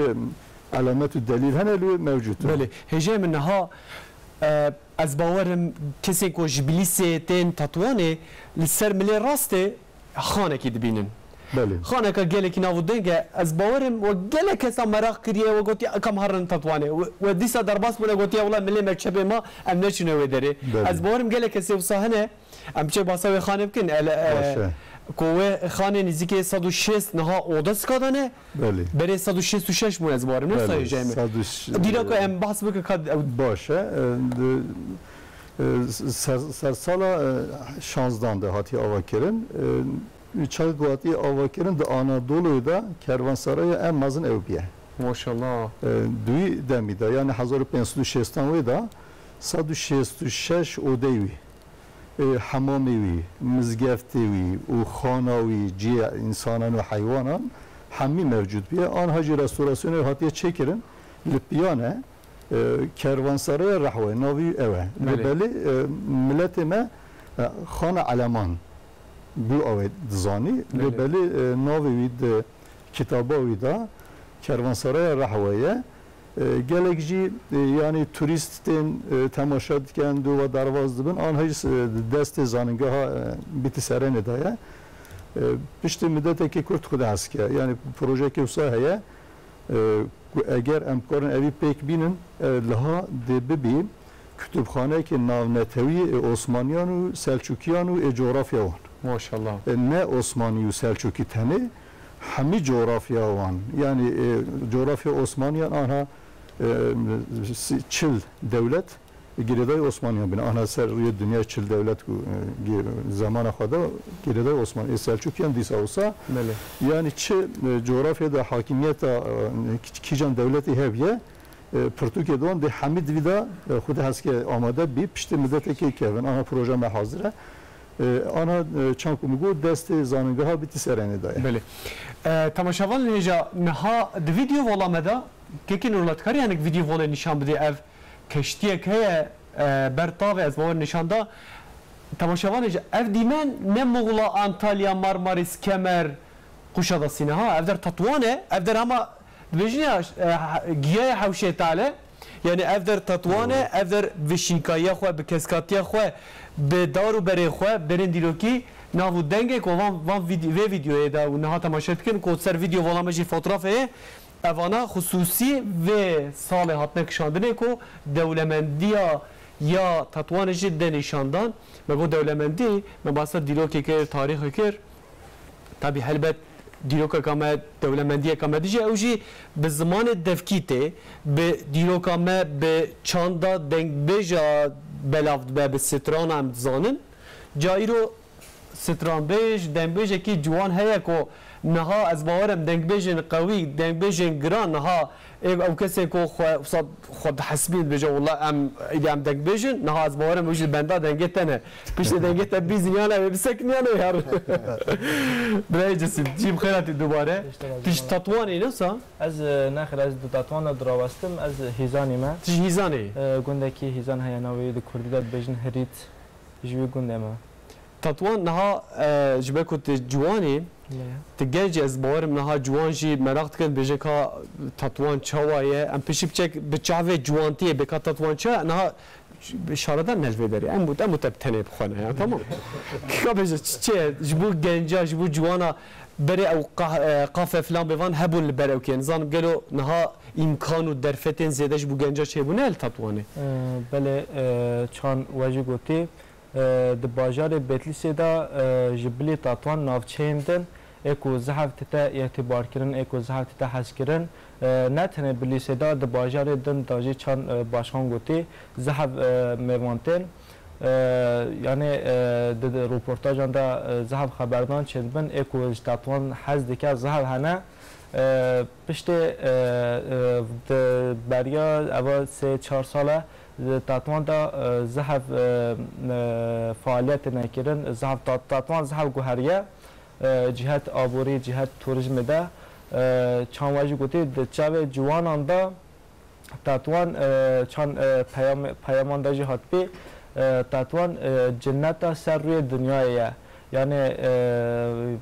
Elamet û delîl hene li wê mewcûd in. Belê. Hêjayê min niha, e, ez bawerim kesên ku ji Bilîsê tên Tetwanê li ser milê rastê xanekî dibînin. Belê. Xaneka gelekî nav û deng e. Ez bawerim we gelek kesa meraq kiriye, we gotiye, "Kam herin Tetwanê." We, we dîsa derbas bûne, gotiye, "Wela milê me çepê ma, em neçûne wê derê." Belê. Ez bawerim gelek kesê wisa hene. Em biçe basa wê xanê bikin. El, e, Baş e. Ku wê xanê nîzîkê sed û şêst niha Odeska de ne. Belê. Berê sed û şêst û şeş bûn ez bawerim. Ne Belê, sayê cayê me. sed û şeş, Dîroka em bahs bikin ka ew Baş e. E, di, e, ser, sersala, e, şanzdan de hatiye avakirin. E, çaxê ku hatiye avakirin di Anadolu'yê de kervansaraya en mezin ew biye. Maşallah. E, di wî demî de, yani hezar û pênc sed û şêstan wê de, sed û şêst û şeş odeyê wî, e, hemamê wî, mizgeftê wî û xana wî, cihê însanan û heywanan hemî mewcûd bûye. Anha jî restorasyonê hatiye çêkirin, li piyan e, e, Kervansaraya Rehwayê, navê wî ew e. Belê. Lê belê, e, miletê me, e, Xana Eleman bû, ew ê dizanî. Lê Belê. belê, e, navê wî di kitaba wî de Kervansaraya Rehwayê ye. E, gelek jî, e, yanî turîst tên, e, temaşe dikin, dû ve derbas dibin. Anha jî, e, di destê Zanîngeha, e, Bîtîserenê de ye. E, piştî midetekî kurt xwe dihesike. Yanî projeyekê wisa heye, e, ku eger em bikarin evî pêk bînin, e, liha dê bibî kutubxaneyekê navnetewî ê Osmaniyan û Selçukiyan û ê coğrafya wan. Maşallah. E, ne Osmanî û Selçukî tenê, hemî coğrafya wan. Yanî, e, coğrafya Osmaniyan anha, e, si-, çil dewlet girêdayî Osmaniyan bûne. Anha ser rûyê dinyayê çil dewlet ku, e, gi-, zemana xwe de girêdayî Osman-, ê Selçukiyan dîsa wisa. Belê. Yanî çi, e, coğrafya de hakimiyeta, e, ki-, kîjan dewletê hebiye, e, pirtûkê de wan dê hemî di vî de, e, xwe dê heskê amade bî, piştî midetekê kevin. Ana proje me hazir e. E, ana, e, çand ku min got, destê Zanîngeha Bîtîserenê de ye. Belê. E, temaşevanên hêja, niha di vîdeo vola me de, kekê Nurullah, dikarî hinek vîdeo volê nîşan bidê? Ev keştiyek heye, e, ber tavê, ez bawer nîşan da. Temaşevanê hêja, ev dîmen ne Muğla, Antalya, Marmaris, Kemer, Kuşadası ne ha. Ev der Tetwan e. Ev der hema dibêjin ya, e, ha-, giya ye hewşê tale. Yani ev der Tetwan e, Doğru. ev der bi şînkaiya xwe, bi keskatiya xwe, bi dar û berê xwe, berên dîrokî, nav û dengê ku van, van vîde-, vê vîdeoyê de û niha temaşe dikin ku ser vîdeo vala me jî fotoğraf heye. Evana xusûsî vê salê hatine kişandinê ku dewlemendiya ya Tetwanê jî de nîşandan. Me got dewlemendî, me behsa dîrokê kir, tarîxê kir. Tabî helbet dîrokeka me, dewlemendiyeka me dijî, ew jî bi zimanê devkî tê, bi dîroka me, bi çanda dengbêja belav dibe, bi strana em dizanin. Ca îro stranbêj, dengbêjekî ciwan heye ku niha ez bawer im dengbêjên qewî, dengbêjên giran niha ê, ew kesên ku xwe, wisa xwe dihesibînin dibêje, "Wela em, êdî em dengbêj in", niha ez bawer im ew jî li benda dengê te ne. Piştê dengê te bîzin yan ew ê bisekinin yan ê herin. Birayê Cesîd, cî bi xêr hatî dubare. Pişt Tetwanê ne wisa? Ez, e, nexêr, ez di Tetwan de dirawestim, ez Hîzanî me. Tu ji Hîzanê yî? E, gundekî Hîzan heye, navê wî di kurdî de dibêjin Hirît. Ji wî gundê me. Tetwan niha, e, ji ber ku tu ciwan î, Lê. tu genc î, ez bawerim niha ciwan jî meraq dikin, dibêje ka Tetwan çawa ye? Em piştî biçek bi çavê ciwantiyê bê ka Tetwan çi ye? Niha şaredan ne li vê derê. Em û, em û te bi tenê bixwene ya, tamam. Ka bêje çi, çi ye? Ji bo genca, ji bo ciwana berê ew qah-, e, qafe filan bêvan hebûn li ber ew kê. Nizanim gelo niha îmkan û derfetên zêde ji bo genca çêbûne li Tetwanê? E, belê, e, çan we jî gotî. E, di bajarê Betlîsê de, e, ji bilî Tetwan navçeyên din ê ku zehf tite îtibarkirin, ê ku zehf tite hezkirin, e, ne tenê Betlîsê de, di bajarê din de jî çend, e, başxan gotî, zehf, e, mêvan tên. E, yanî, e, di, di roportajan de, e, zehf xeberdan çêdibin, ê ku ji Tetwan hez dike zehf hene. E, piştê, e, e, di beriya eva sê çar sal e, di Tetwan de, e, zehf, e, e, faaliyetê nekirin, zehf Tet-, Tetwan zehf guheriye, e, cihet aborî, cihet turizmê de, e, çan we jî gotî, di çavê ciwanan de Tetwan, e, çan, e, peyam-, peyaman de jî hat pê, e, Tetwan, e, cinneta ser rûyê dinyayê ye. Yanî, e,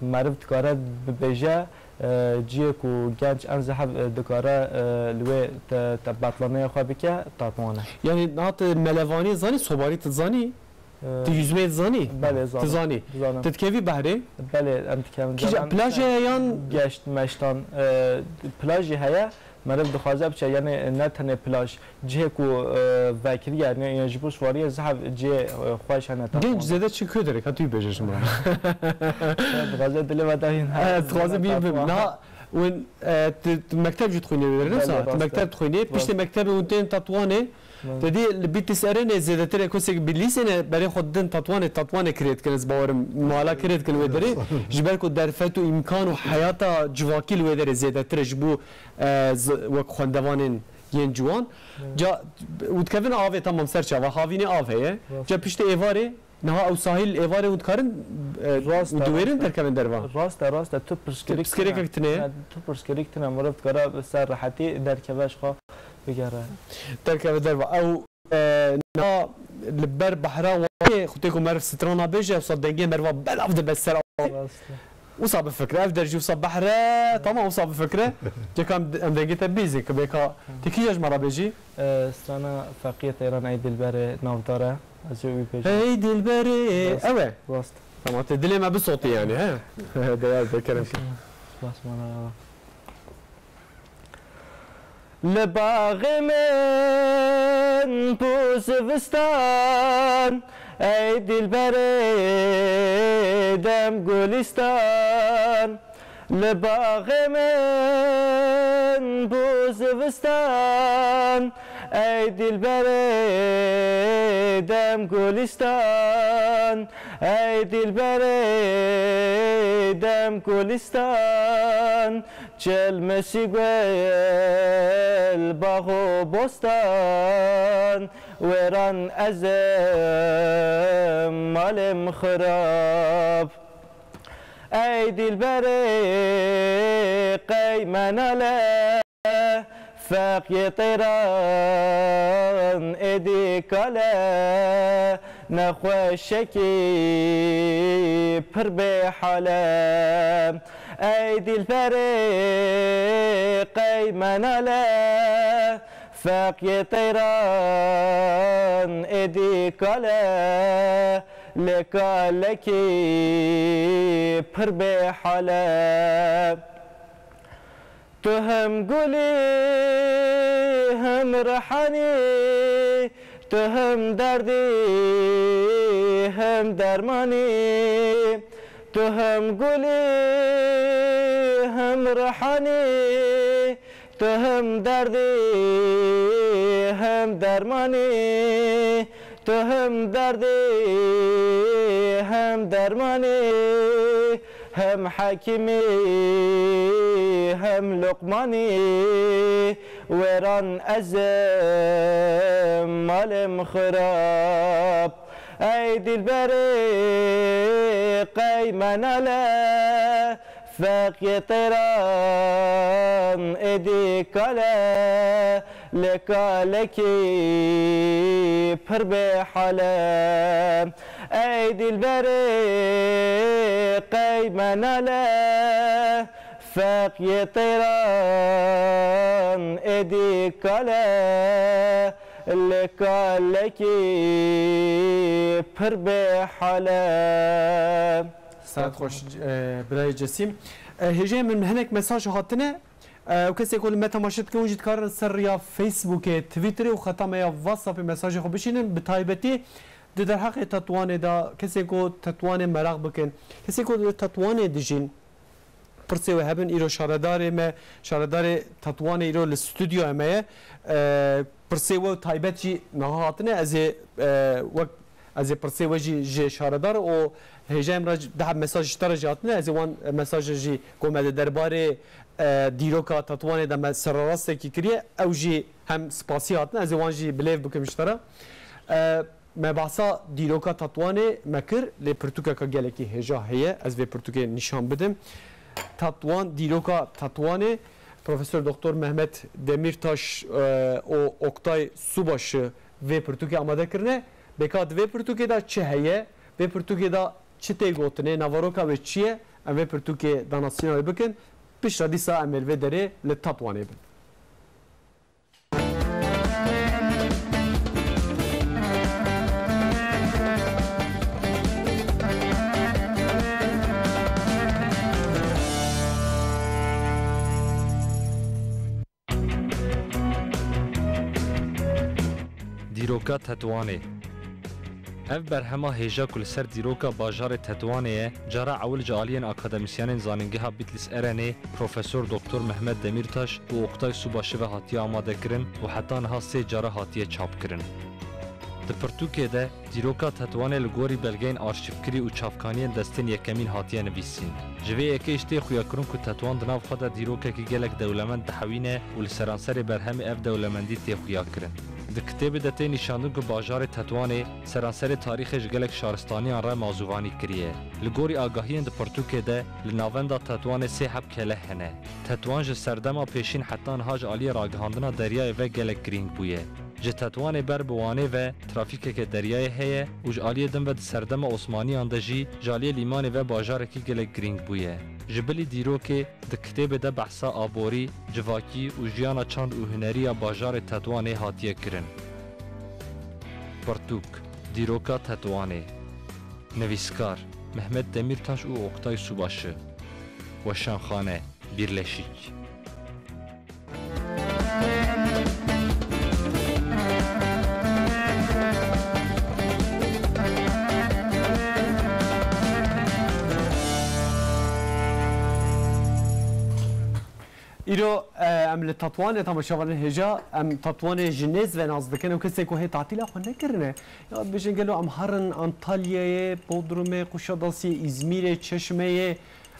meriv dikare bibêje, E, cihê ku genc en zehf, e, dikare, e, li wê te, te betlaneya xwe bike, Tetwan e. Yanî niha tu melevanî zanî, sobarî tu zanî? E, Tu yüzmeyi zanî? Belê, Tu zanim. Zanî. Zanim. Tu dikevî behrê? Belê, em dikevin. Kîja, plaj heye yan? Geşt, meştan, e, plaj jî heye. Meriv dixwaze biçe, yanî ne tenê plaj, cihê ku, e, vekirî ye, ne, ya ji bo swariyê zehf cihê, e, xweş hene. Genç zêde çi ku derê, ka tu bêje ji min. Dixwaze dilê me de hîn. E, dixwaze bî, bî. Niha, win, e, tu, tu mekteb jî dixwînê wê derê, ne? Belê, sa? Tu rast e. Mekteb dixwînê, piştê mektebê hûn tên Tetwanê. Belê. Te dî li Bîtîs Erênê zêdetirê kesek bi lîsêne berê xwe didin Tetwanê, Tetwanê kirê dikin, ez bawerim mala kirê dikin wê derê. Ji ber ku derfet û îmkan û heyata civakî li wê derê zêdetir e ji bo, e, z-, wek xwendevanên yên ciwan. Evet. Ca, û dikevin avê, tamam, ser çava, havînê av heye. Rast. Ca piştê êvarê, niha ew sahîl êvarê hûn dikarin, e, Rast e, û diwêrin rast e. Derkevin derva. Rast e, rast e. Tu pirsgirêk Pirsgirêkek tine. Tine. Yani, tu pirsgirêk tine, meriv dikare bi ser rehetî derkeve ji xwe bigere. Derkeve derva. Ew, e, na li ber behra wanê, xwetê ku meriv strana bêje, wisa dengê meriva belav dibe ser avê. Rast e. Wisa bifikre, ev der jî wisa behr e, tamam, wisa bifikre. Ceka em, em dengê te bîzin, ki bêka, tu kîja ji me re bêjî? E, strana Feqiyê Teyran Ey Dilberê navdar e. Ez ê wî bêjim. Hey dilberê, Rast, ew e? Rast. Tamam, te dilê me bisotî yani, he? Değer be, kerem. Spas, mana. Li baxê min bû zivistan, ey dilberê dem gulîstan. Li baxê min bû zivistan, ey dilberê dem gulîstan, ey dilberê dem gulîstan. Çil misî gul, bax û bostan, wêran ez im, malê min xirab. Ey dilberê qey menale, feqiyê teyran êdî kale, nexweşekî pir bêhale. Ey dilberê qey menale, feqiyê teyran êdî kale, lê kalekî pir bêhale. Tu him gulî, him rihanî, tu him derdî, him dermanî. Tu him gulî, him rihanî, tu him derdî, him dermanî. Tu him derdî, him dermanî, him hekîmî, him luqmanî, wêran ez im, malê min xirab. Ey dilberê qey menale, feqiyê teyran êdî kale, lê kalekî pir bêhale. Ey dilberê qey menale, feqiyê teyran êdî kale, lê kalekî pir bêhale. Saet xweş, e, birayê Cesîm. E, hêjayê min hinek mesaj hatine. E, ew kesê ku li me temaşe dikin, hûn jî dikarin ser riya Facebookê, Twitterê û xeta me ya WhatsAppê mesajê xwe bişînin. Bi taybetî di derheqê Tetwanê de, kesê ku Tetwanê meraq bikin, kesê ku li Tetwanê dijîn, pirsê wê hebin, îro şaredarê me, şaredarê Tetwanê îro li stûdyoya me ye. E, pirsê we taybet jî niha hatine, ez ê, e, wek, ez ê pirsê we jî ji şaredar û hêjayê min re jî, daha mesaj ji te re jî hatine, ez ê wan mesajê jî ku me di derbarê, e, dîroka Tetwanê de me sererastekî kiriye, ew jî hem spasî hatine, ez ê wan jî bilêv bikim ji te re. E, Me behsa dîroka Tetwanê me kir, lê pirtûkeke gelekî hêja heye, ez vê pirtûkê nîşan bidim. Tetwan, dîroka Tetwanê, Profesor Doktor Mehmet Demîrtaş, e, û Oktay Subaşi vê pirtûkê amade kirine. Bêka di vê pirtûkê de çi heye? Vê pirtûkê de çi tê gotinê? Naveroka wê çi ye? Em vê pirtûkê danasîna wê bikin. Piştre dîsa em ê li vê derê li Tetwanê bin. Dîroka Tetwanê. Ev berhema hêja ku li ser dîroka bajarê Tetwanê ye, cara ewil ji aliyên akademîsyenên Zanîngeha Bitlis Erenê, Profesor Doktor Mehmet Demîrtaş û Oktay Subaşı ve hatiye amadekirin û heta niha sê cara hatiye çapkirin. Di pirtûkê de, dîroka Tetwanê li gorî belgeyên arşîvkirî û çavkaniyên destên yekemîn hatiye nivîsîn. Ji vê yekê jî tê xuyakirin ku Tetwan di nav xwe de dîrokekî gelek dewlemend dihewîne û li seranserê berhemê ev dewlemendî tê xuyakirin. Di kitêbê de tê nîşandin ku bajarê Tetwanê seranserê tarîxê ji gelek şaristaniyan re mazûvanî kiriye. Li gorî agahiyên di pirtûkê de, li navenda Tetwanê sê heb kele hene. Tetwan ji serdema pêşîn heta niha ji aliyê ragihandina deryayê ve gelek girîng bûye. Ji Tetwanê ber bi Wanê ve trafîkeke deryayê heye û ji aliyê din ve di serdema Osmaniyan de jî ji aliyê lîmanê ve bajarekî gelek girîng bûye. Ji bilî dîrokê di kitêbê de behsa aborî, civakî û jiyana çand û huneriya bajarê Tetwanê hatiye kirin. Pirtûk, Dîroka Tetwanê. Nivîskar, Mehmet Demîrtaş û Oktay Subaşı. Weşanxane, Birleşik. Îro, e, em li Tetwanê, temaşevanên hêja, em Tetwanê ji nêz ve nas dikin. Ew kesên ku hê tatîla xwe nekirine, ya bêjin gelo em herin Antalyayê, Bodrumê, Kuşadasiyê, Îzmîrê, Çeşmeyê,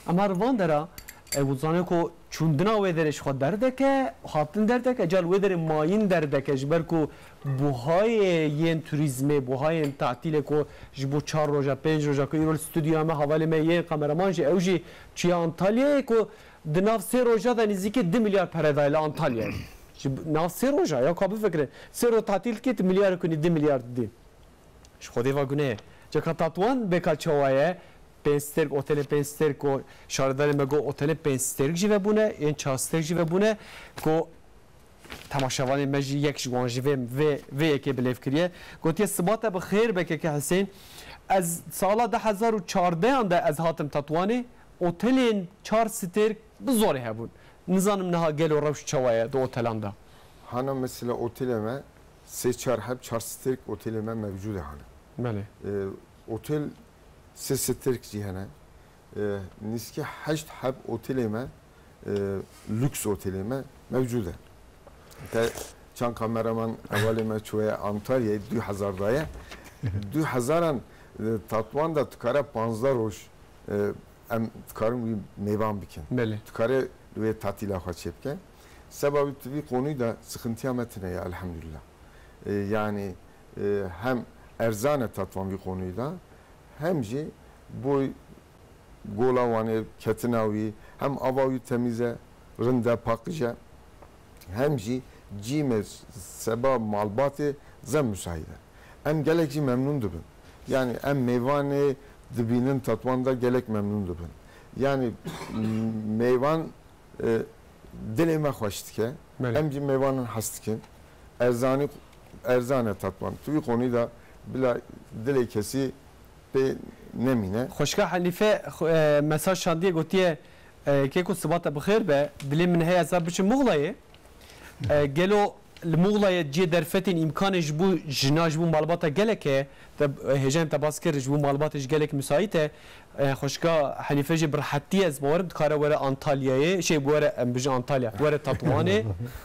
em her van dera, e, û dizane ku çûndina wê derê ji xwe derdeke, hatin derdeke, cal wê derê mayîn derdeke, ji ber ku buhayê yên turîzmê, buhayên tatîlê ku ji bo çar roja, pênc roja ku îro li stûdyoya me, hevalê me yên kameraman jî, ew jî çûye Antalyayê ku di nav sê roja de nêzîkî du milyar pere daye li Antalyayê. Ji nav sê roja ya ka bifikire. Sê roj tatîl dikî, tu milyar kunî, du milyar didî. Ji Xwedê ve gune ye. Ceka Tatwan bêka çawa ye? Pênc stêrk, otelê pênc stêrk ku şaredarê me got, otelê pênc stêrk jî vebûne, yên çar stêrk jî vebûne ku temaşevanê me jî yek ji wan jî vê, vê, vê yekê bilêv kiriye. Gotiye, Sibate bi xêr be keke Hisên. Ez sala du hezar û çardehan de ez hatim Tetwanê, otelên çar stêrk bi zorê hebûn. Nizanim niha gelo rewş çawa ye di otelan de? Hana mesela otelê me sê çar heb çar stêrk otelê me mevcûd e hane. Belê. Ee, otel sê stêrk jî hene. Ee, nîskî heşt heb otelê me, e, lüks otelê me mevcûd e. Te çand kameraman hevalê me çûye Antalyayê du hezar daye. Du hezaran, e, Tatwan de dikare panzdeh roj, e, em dikarin wî mêvan bikin. Belê. Dikare wê tatîla xwe çêbike. Seba wî tu vî qonûyî de sıkıntıya me tune ye elhamdülillah. E, yani, e, hem erzan e Tatwan vî qonûyî de, hem jî boy Gola Wanê, ketina wî, hem ava wî temîz e, rind e, paqij e, hem jî cîmê seba malbatê zem müsait e. Em gelek jî memnûn dibin. Yani em mêvanê dibînin Tetwan de gelek memnûn dibin. Yani mêvan, e, dilê me xweş dike. Belê. Em jî mêvanan hez dikin. Erzanî, erzan e Tetwan. Tu vî qonûyî de bila dilê kesî pê nemîne. Xweşka Henîfe xwe-, e, mesaj şandiye, gotiye, e, keko Sibate bi xêr be, dilê min heye ez ê biçim Muxlayê. E, gelo li Muxlayê cihê derfetên îmkanê ji bo jina, ji bo malbata gelek heye. Te, e, hêja em te bas kir, ji bo malbatê jî gelek müsait e. E, xweşka Henîfe jî bi rehetî ez bawerim dikare were Antalyayê, şey, were, em bijin Antalya, were Tetwanê,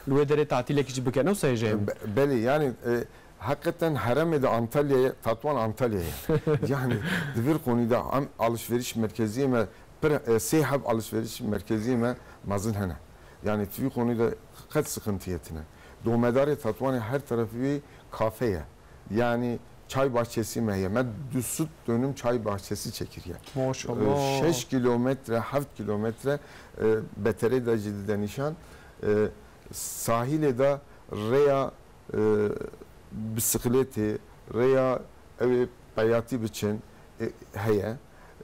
li wê derê tatîlekî jî bike. Ne wisa hêja ye? Be-, belê, yani, e, Heqeten heremê de Antalyayê, Tatwan Antalyayê. Yani, di vir qonî de em alışveriş merkeziyê me, pir, e, sê heb alışveriş merkeziyê me mezin hene. Yani, tu vî qonî de qet sıkıntı yetine. Domedarê Tatwanê her tarafî wî kafe ye. Yani, çay bahçesi me heye. Me du sed dönüm çay bahçesi çekiriye. Maşallah. E, şeş kilometre, heft kilometre, e, beterê de jî dide nîşan. E, sahilê de rêya e, bisikletê, rêya ew ê peyatî biçin, e, heye.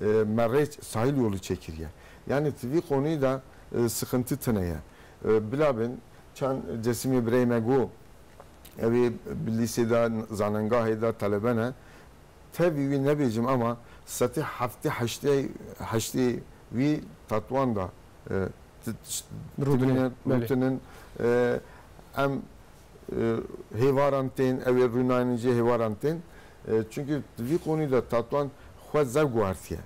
E, me rê sahil yolu çekiriye. Yani, tu vî qonî de e, sıkıntı tine ye. E, bilabin çend cesimê birey me got, ew ê bi lîsê de, zanengahê de talebe ne. Tevî wî nebêjim ama setê heftê heştê, heştê wî Tetwan de, e, t-, t-, Rûdinê, tibîne, belê. Rûtinin, e, em, e, hêvaran tên, ew ê rûnayên jê hêvaran tên. E, çünkü vî konî de Tetwan xwe zevk guhartiye.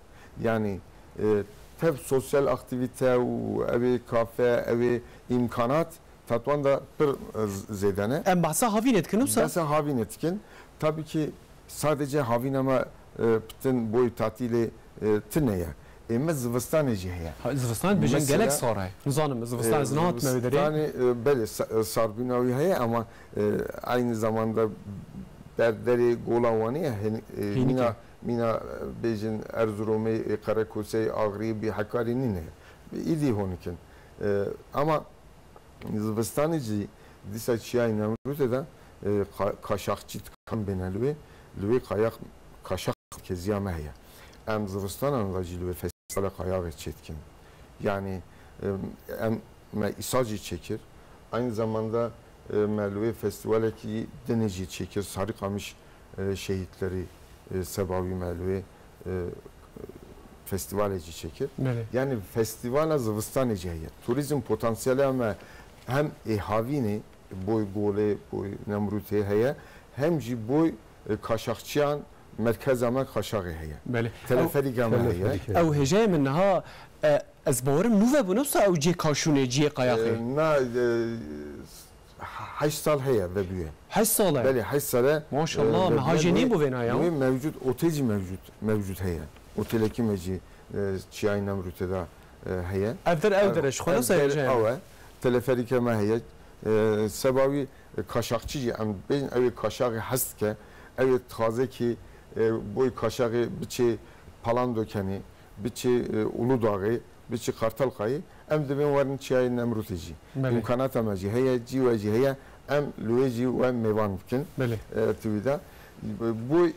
Yani, e, tev sosyal aktivite û ew ê kafe, ew ê îmkanat Tetwan de pir, e, z-, zêde ne. Em behsa havînê dikin wisa? Behsa havînê dikin. Tabii ki sadece havîna me, e, pitin boy tatîlê, e, tine ye. Ê me zivistanê jî heye. Ha, zivistan bêjin Mesela, gelek sar e. Nizanim, zivistan e, ez nehatime wê derê. Zivistanê, e, belê, sa-, e, sarbûna wî heye ama, e, aynı zamanda ber derê Gola Wanê ye, hen-, e, Hênik e. Mîna, mîna, e, bêjin Erzurumê, e, Qerekoseyê, Axriyê, bî Hekarê nîne. Îdî honik in. E, ama zivistanê jî dîsa Çiyayê Nemrûdê de, e, ka-, kaşaxçî dikan bêne li wê, li wê kayax-, kaşax keziya me heye. Em zivistanan de jî li wê festîvala kayaxê çêdikin. Yani, e, em, me îsal jî çêkir. Aynı zamanda, e, me li wê festîvalekî dinê jî çêkir. Sarî Qamiş, e, şehîtlerî, e, seba wî me li wê, e, festîvalê jî çêkir. Belê. Yani festîvala zivistanê jî heye. Turizm potansiyela me hem ê havînê, boy Golê, boy Nemrûtê heye, hem jî boy, e, kaşaxçiyan merkeza me Kaşaxê heye. Belê. Teleferîka me heye. Teleferîk heye. Ew hêjayê min niha, e, ez bawerim nû vebûne wisa ew cihê kaşûnê, cihê qayaxê. E, na, e, heşt sal heye vebûye. Heşt sal e? Belê, heşt sal e. Maşallah, e, me hajê nî bû vêna ya. Wê mewcud, otê jî mewcud, mewcud heye. Otelekî me jî, e, Çiyayê Nemrûtê de, e, heye. Ev der, ew der e, ji xwe ev ne der, heye? Ew e. Teleferîke me heye. E, seba wî, e, kaşaxçî jî em bêjin, ew ê kaşaxê hez dike. Ew ê dixwaze ki, e, boy kaşaxê biçê Palandokenê, biçê, e, Uludağê, biçê Kartalkayê, em dibên werin Çiyayê Nemrûtê jî. Belê. Îmkanata me jî heye, cî we jî heye, em li wê jî we mêvan bikin. Belê. E, tu wî de. Boy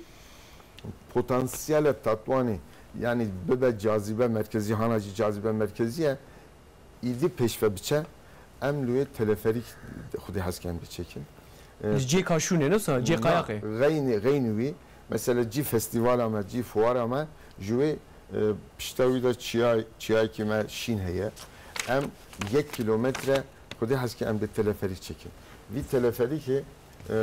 potansiyele Tatwanê, yani bibe cazibe merkezî, hana jî cazibe merkezî ye, îdî pêş ve biçe, em li wê teleferîk Xwedê hez ke em biçêkin. E, Ji cê kaşûnê, ne sa? Cê na, qayaxê. Xeynî, xeynî wî, mesela cî festîvala me, cî fuara me, ji wê, e, pişta wî de çiya-, çiyayekî me şîn heye. Em yek kîlometre Xwedê hez ke em dê teleferîk çêkin. Vî teleferîkê, e, e,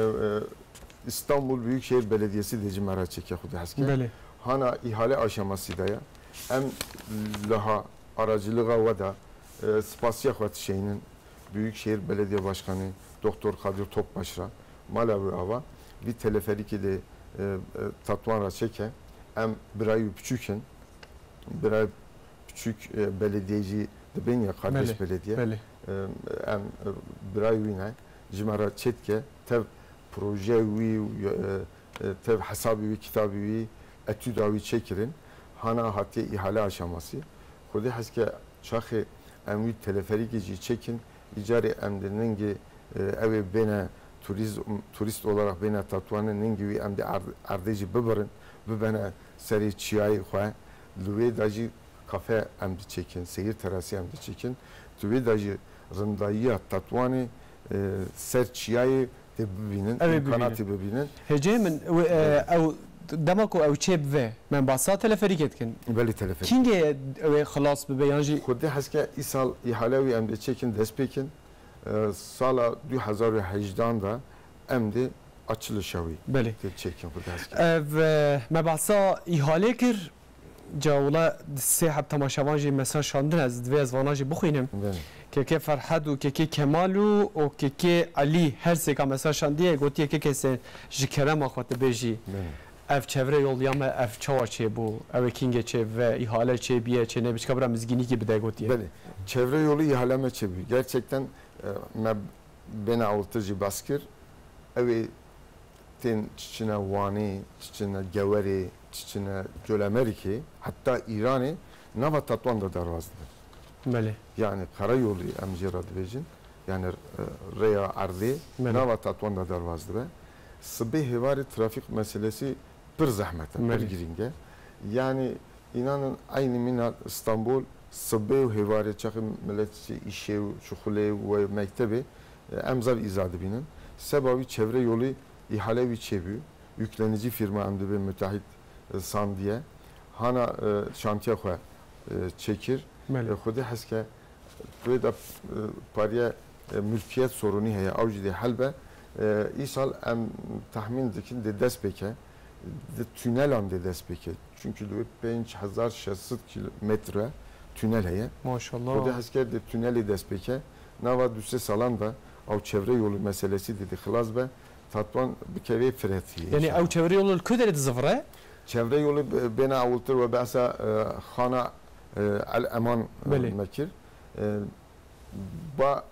İstanbul Büyükşehir Belediyesi de ji me re çêke Xwedê hez ke. Belê. Hana îhale aşamasî de ye. Em liha aracılığa we de, e, spasiya xwe dişeynin Büyükşehir Belediye Başkanı Doktor Kadir Topbaş re, mala wê ava, vî teleferîkê dê, e, e, Tatwan re çêke. Em birayî wî piçûk in. Birayî piçûk, e, belediyeyê jî dibên ya kardeş Belê, belediye. Belê. E, em, e, birayî wî ne. Ji me re çêdike tev proje wî, e, e, tev hesabê wî, kitabê wî, etûda wî çêkirin. Hana hatiye îhale aşamasî. Xwedê hez ke çaxê em wî teleferîkê jî çêkin, îcarê em di ningê, e, ew ê bêne turîz-, turîst olarak bêne Tatwanê, ningê wî em dê erd-, erdê jî bibirin, bibene serê çiyayê xwe. Li wê de jî kafe em diçêkin, seyir terasî em diçêkin. Tu wê de jî rindayiya Tatwanê, e, ser çiyayê tê bibînin, Ew ê îmkanatê bibînin. Hêcê min, ew, e, Belê. ew, dema ku ew çê bive, me behsa teleferîkê dikin. Belê, teleferîk. Kîngê ew ê xilas bibe yan jî Xwedê hez ke îsal îhale wî em dê çêkin, dest pê kin. E, sala du hezar û hejdan de em dê açilişa wî Belê. tê çêkin, Xwedê hez ke. Ev, e, me behsa îhalê kir. Ca wila sê heb temaşevan jî mesaj şandin, ez divê ez vana jî bixwînim. Belê. Kekê Ferhed û Kekê Kemal û, û Kekê Elî her sêka mesaj şandiye, gotiye, Kekê Husên, ji kerema xwe tu bêjî. Belê. Ev çevre yol ya me, ev çawa çêbû? Ew ê kîngê çêbibe, îhale çêbiye, çênebe, çika bira mizgînîkî bide, gotiye. Belê. Çevre yolu îhale me çêbû. Gerçekten, e, me bêne ewiltir jî behs kir. Ew ê tên çiçine Wanê, çiçine Gewerê, çiçine Colemêrgê, heta Îranê nava Tatwan de derbas dibe. Belê. Yani karayolî em jê re dibêjin, yani, e, rêya erdê Belê. nava Tatwan de derbas dibe. Sibê hêvarê trafîk meselesi pir zehmet e, pir Belê. girîng e. Yani Înanın eynî mîna Stenbol, sibê û hêvarê çaxê milet çi îşê û şixulê û mektebê, e, em zaf îza dibînin. Seba wî çevre yolî îhale wî çêbû. Yüklenici firma em dibê Müteahhit, e, Sandiye. Hana, e, şantiye xwe, e, çêkir. Belê. E, Xwedê hes ke wê de, e, pariye, e, mülkiyet sorunî heye, ew jî dê hel be. E, îsal em tahmîn dikin dê dest pê ke, di tünelan dê dest pê ke. Çünkü li wê pênc hezar şeş sed kilometre tünel heye. Maşallah. Xwedê hes ke dê tünelê dest pê ke. Nava du sê salan de ew çevre yolu meselesi dê, dê xilas be. Tatwan bike vê firetiyê. Yani ew çevre yolu li ku derê dizivire? Çevre yolu b-, bêne ewiltir we behsa, e, xana, e, El Eman, e, Belê. me kir. E, ba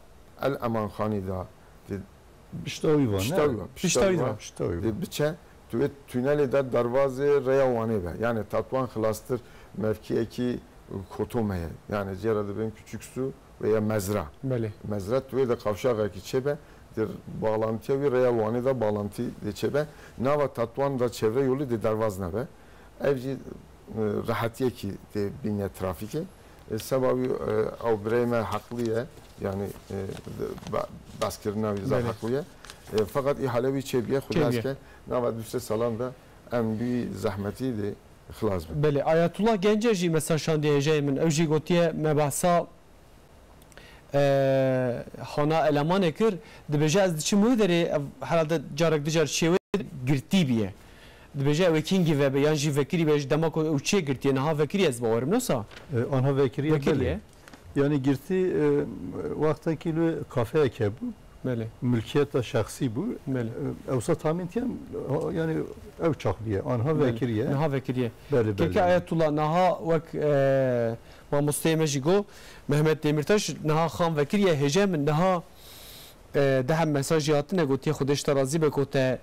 El Eman Xanî da, di Pişta wî va, ne? Pişta wî va, Pişta wî va. Pişta wî va. Di biçe, tu wê tünelê de derbazê rêya Wanê be. Yani Tatwan xilastir mevkiyekî Kotom heye. Yani jê re dibên Küçük Su veya Mezra. Belê. Mezra tu wê de kavşaxekî çêbe, di bağlantiya wî rêya Wanê de bağlantî dê çêbe. Nava Tatwan de çevre yolu dê derbaz nebe. Ev jî, e, rehetiyekî tê bîne trafîkê. E, seba wî, e, ew birey me heqlî ye, yani, e, ba-, behskirina wî zaf Belê. heqlî ye. E, feqet îhale wî çêbiye, Xwedê Çêbiye. hes ke nava du sê salan de em wî zehmetî dê xilas bin. Belê, Ayetullah Gence jî mesaj şandiye hêjayê min. Ew jî gotiye, me behsa e, hana elemanê kir, dibêje, ez diçim wê derê, ev herhalde carek dicar çê wê girtî biye. Dibêje, ew ê kîngî vebe, yan jî vekirî be, ji dema ku ew çê girtiye, niha vekirî ez bawerim, nosa? E, anha vekiriye, Vekiriye. belê. Yani girtî, e, wextekî li kafeyek hebû. Belê. Mülkiyeta şexsî bû. Belê. E, ewsa tahmîn dikem, ha, yani ew çax biye, anha Belê. vekiriye. Niha vekiriye. Belê, Keke belê. Ayetullah, niha wek, e, Mamosteyê me jî got, Mehmet Demirtaş, niha Xan vekiriye hêje min niha, e, deheb mesajî hatine gotiye, Xwedê ji te razî be, ku te,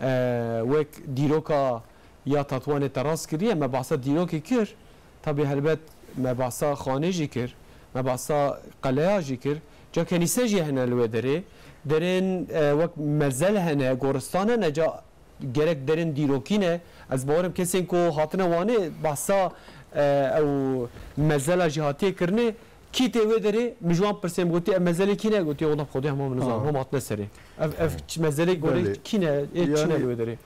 e, wek dîroka ya Tatwanê te rast kiriye, me behsa dîrokê kir. Tabî helbet me behsa xanê jî kir, me behsa qeleya jî kir. Ca kenîse jî hene li wê derê. Derên, e, wek mezel hene, goristan hene, ca gerek derên dîrokî ne. Ez bawerim kesên ku hatine Wanê behsa, e, ew mezela jî hatiye kirinê. Kî tê wê derê? Min ji wan pirsê, min gotî, ev mezelê kî ne? Gotiye, wela bi Xwedê hema min nizanim, Ha. hema hatine serê. Ev, ev Ha. ç-, mezelê gorê Belê. kî ne? Ê çi ne Yani, li wê derê? e,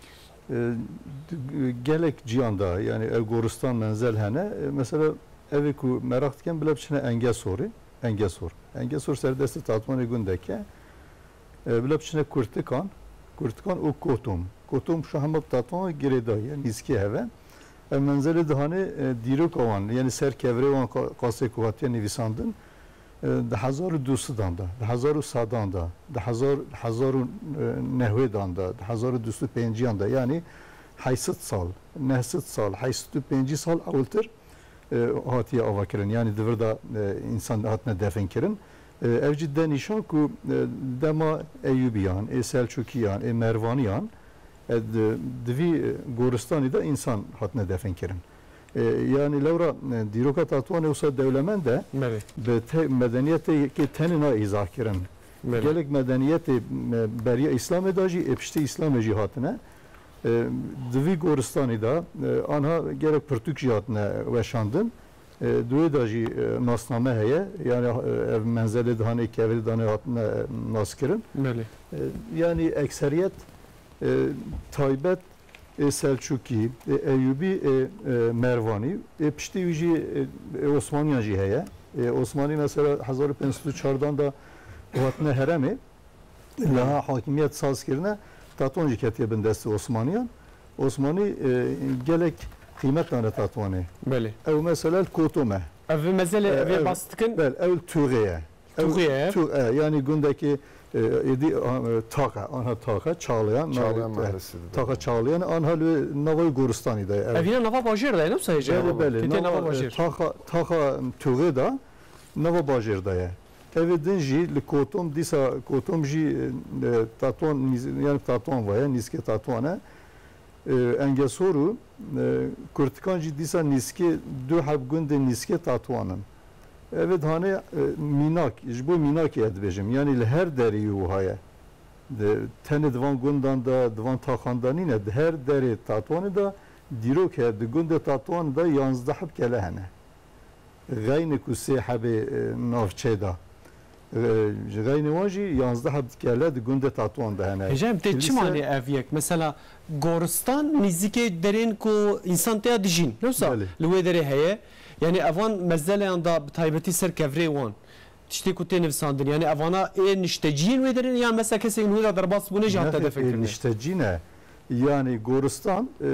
d-, gelek ciyan da, yani ev goristan menzel hene. E, mesela evê ku meraq dikin, bila biçine Engesorê. Engesor. Engesor serdestê Tatwanê gundeke. E, bila biçine Kurtikan, Kurtikan û Kotom. Kotom şu hema bi Tatwan girêdayî ye, nîzkê hev e. Ev menzelê dihanê, e, dîroka wan, yani ser kevirê wan qa-, qasê ku hatiye nivîsandin, e, di hezar û du sedan de, di hezar û sedan de, di hezar, di hezar û nehwedan de, di hezar û du sed û pênciyan de, yani heyşt sed sal, neh sed sal, heyşt sed û pêncî sal ewiltir e, hatiye avakirin. Yani di vir de, e, însan hatine definkirin. E, ev jî de nîşan ku, e, dema Eyûbiyan, ê Selçûkiyan, ê Mervaniyan, e, di, di vî, e, goristanî de însan hatine definkirin. E, yani lewra, e, dîroka Tatwanê wisa dewlemend e, Belê. bi te-, medeniyetê ke tenê na îzah kirin. Belê. Gelek medeniyetê, e, beriya Îslamê de jî, ê piştî Îslamê jî hatine. E, di vî goristanî de, e, anha gelek pirtûk jî hatine weşandin. E, di wê de jî, e, nasname heye, yani, e, ev menzelê dihanê kevirê dihanê hatine, e, naskirin. Belê. E, yani ekseriyet, e, taybet ê Selçûkî, ê Eyûbî, ê, e, Mervanî, ê piştî wî jî, e, ê Osmaniyan jî heye. Ê Osmanî mesela hezar û pênc sed û çardan de hatine herêmê. Niha hakimiyet saz kirine, Tatwan jî ketiye bin destê Osmaniyan. Osmanî, e, gelek qîmet dane Tatwanê. Belê. Ew mesela li Kotom e. Ev mezelê, E, ev ê ev, bas dikin? Bel, ew li Tuxê ye. Ew Tuxê ye. Tu-, e, yani gundekî, e, êdî, a, e, Taxe, anha Taxe, Çağlayan, Çağlayan navê, e, mahallesi de. Taxe Çağlayan, anha li navayê goristanî de ye, ew. Ev yine nava bajêr de ye, ne wisa hêja? Belê, belê. Ketiye nava, nava e, bajêr. Taxa, Taxa Tuxê de nava bajêr de ye. Evê din jî li Kotom, dîsa Kotom jî, e, Tatwan, nîz-, yani Tatwan vaye, nîzkê Tatwan e. E, Engesor û, e, Kurtikan jî dîsa nîzkê du heb gundê nîzkê Tatwan in. Evê dihanê, e, mînak, ji bo mînakê ez dibêjim. Yani li her derê wî wiha ye. Di, tenê di van gundan de, di van taxan de nîne, di her derê Tatwanê de Dîrok e, di gundê Tatwan de yanzdeh heb kele hene. Xeynê ku sê hebê, e, navçeyê de. E, ji xeynê wan jî yanzdeh heb kele di gundê Tatwan de hene. Hêja em tê çi Kilîse manê ev yek? Mesela goristan nîzikê derên ku însan têya dijîn. Ne wisa Belê. li wê derê heye. Yani evan mezeleyan da bi taybetî ser kevirê wan. Tiştê ku tê nivisandin. Yani evana ê nişteciyên wê derê yan mesela kesên wê de derbas bûne jî hat Nexê, ê tedefirkirin. niştecî ne. Yani goristan, e,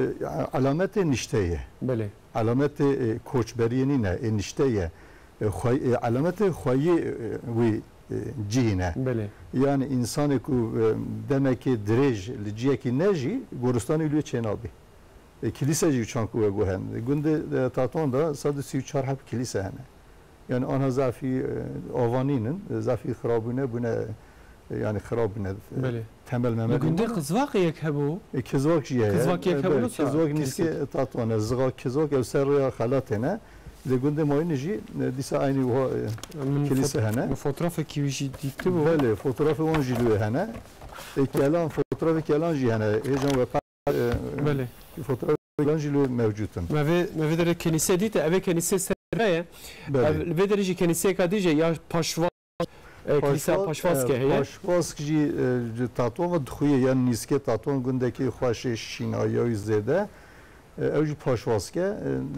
alametê nişte ye. Belê. Alametê, e, koçberiyê nîne, ê nişte ye. E, xwey-, e, alametê xweyî, e, wî, e, cihî ne. Belê. Yani insanê ku, e, demekê dirêj li ciyekî ne jî, goristanê wî li wê çênabî. E, kilîse jî çan ku we guhen. Gundê, e, Tatwan de sed û sî û çar heb kilîse hene. Yani ana zafî, e, ava nînin, e, zafî xirabûne bûne, e, yani xirabûne, e, Belê. temel Li memel gundê nînin. Qizvaqê yek hebû. E, Kizvak jî heye. Kizvak yek E, hebû, belê, wisa Kizvak nîskê Tatwan e. Zixa Kizvak ev ser rêya xelatê ne. Li gundê Mayînê jî, e, dîsa eynî wiha, e, Min kilîse fot-, hene. min fotoğrafekî wî jî dîtibû. Belê, fotoğrafê wan jî li wê hene. E, kelan, fotoğrafê kelan jî hene. Hêjan we pe-, e, Belê. fotoğrafê kelan jî li wê mewcûd in. Me vê, me vê derê kenîse dîte. Ev ê kenîse ser rê ye. Belê. Ev, li vê derê jî kenîseyeka dî jî ya paşva E, Kilîsa Paşva-, Paşvask e, e, heye? Paşvask jî, e, ji Tatwan ve dixuye, yan nîskê Tatwan gundekî xweşê şînayiya wî zêde. E, ew jî Paşvask e. E,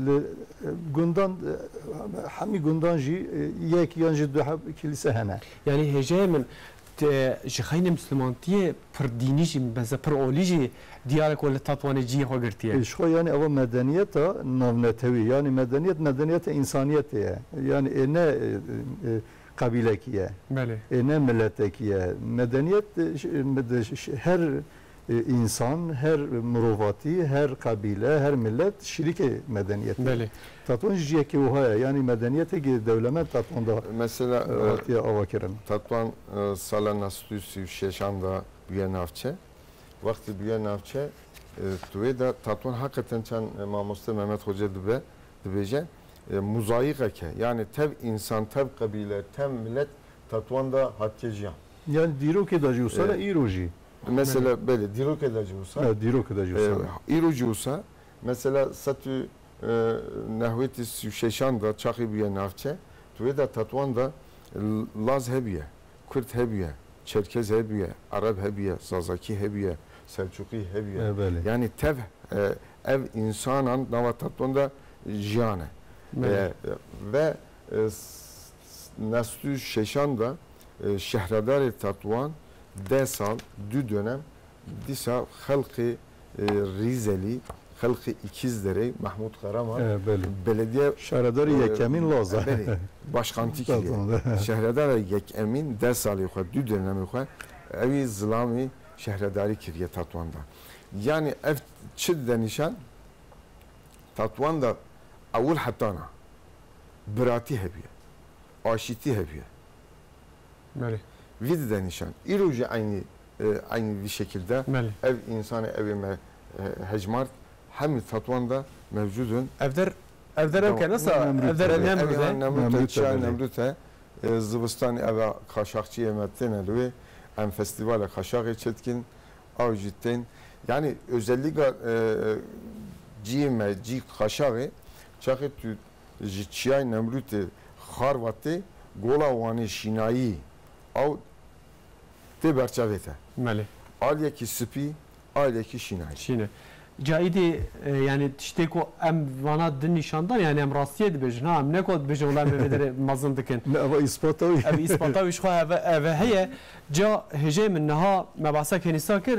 li, e, gundan, e, hemî gundan jî, e, yek yan jî du heb kilîse hene. Yani hêjayê min, te, ji xeynê Mislimantiyê pir dînî jî, mesela pir olî jî diyar e ku li Tatwanê cihê xwe girtiye. E, ji xwe yani eva medeniyeta navnetewî, yani medeniyet, medeniyeta însaniyetê ye. Yani ê ne, e, e, qebîlekî ye. Belê. Ê ne miletekî ye. Medeniyet, e, ş-, e, me de ş-, ş-, her, e, însan, her mirovatî, her qebîle, her milet şirîkê medeniyetê ye. Belê. Tatwan jî yekê wiha ye. Yanî medeniyeteke dewlemend Tatwan da, Mesela, e, e, hatiye avakirin. Tatwan, e, sala neh sed û sî û şeşan da bûye navçe. Wextî bûye navçe, e, tu wê de Tatwan heqeten çend, e, mamoste Mehmet Xoce dibe, dibêje, e, muzayîqek e. Yani tev însan, tev qebîle, tev milet Tatwan de hatiye jiyan. Yani dîrokê de jî wisa E, ne îro jî? Mesela, belê, dîrokê de jî wisa. Evet, dîrokê de jî wisa. E, îro jî wisa. Mesela, sed û, e, nehwêtî sî û şeşan de çaxî bûye navçe, tu wê de Tatwan de Laz hebûye. Kurd hebûye, Çerkez hebûye, Ereb hebûye, Zazakî hebûye, Selçûqî hebûye. E, belê. Yani tev, e, ev însanan nava Tatwan de jiyane. Belê. E, ve, e, s-, s-, neh sed û şeşan de, e, şehredarê Tatwan deh sal, du dönem, dîsa xelqê, e, Rîzelî, xelqê Îkîzderê, Mehmûd Qaraman, E, belê. belediye, Şaredarê e, yekemîn Laz e. belê, başkantî kiriye. Pardon. Şehredara yekemîn deh salê xwe, du dönemê xwe, ewî zilamî şehredarî kiriye Tatwan de. Yani ev çi dide nîşan? Tatwan de ewil hetana biratî hebûye, aşîtî hebûye. Belê. Vî dide nîşan. Îro jî eynî, e, eynî vî şekilde Belê. ev însanê ew ê me, e, hejmart hemî Tatwan de mewcûd in. Ev der, ev der ew ke, nasa, Nemrût ev der e. Nemrût Ev e. ya Nemrût e, Nemrût e, çiya belê. Nemrût e. E, zivistanê ev e, kaşaxçiyê me têne li wê. Em festîvala kaşaxê çêdikin, ew jî tên. Yani özellikle, e, ciyê me, cî kaşaxê, çaxê tu ji çiyayê Nemrûtê, Xarvatê, Gola Wanê şînayî, ew tê berçavê te. Belê. Aliyekî spî, aliyekî şînayî. Şîne. Ca îdî, e, yani tiştê ku em vana din nîşan dan, yani em rastiyê dibêjin, ha, em ne ku dibêjin, wela em vê derê mezin dikin. Ne, eva îspata wî. Ev îspata wî ji xwe eve, eve heye. Ca hêjê min niha me behsa kenîsa kir,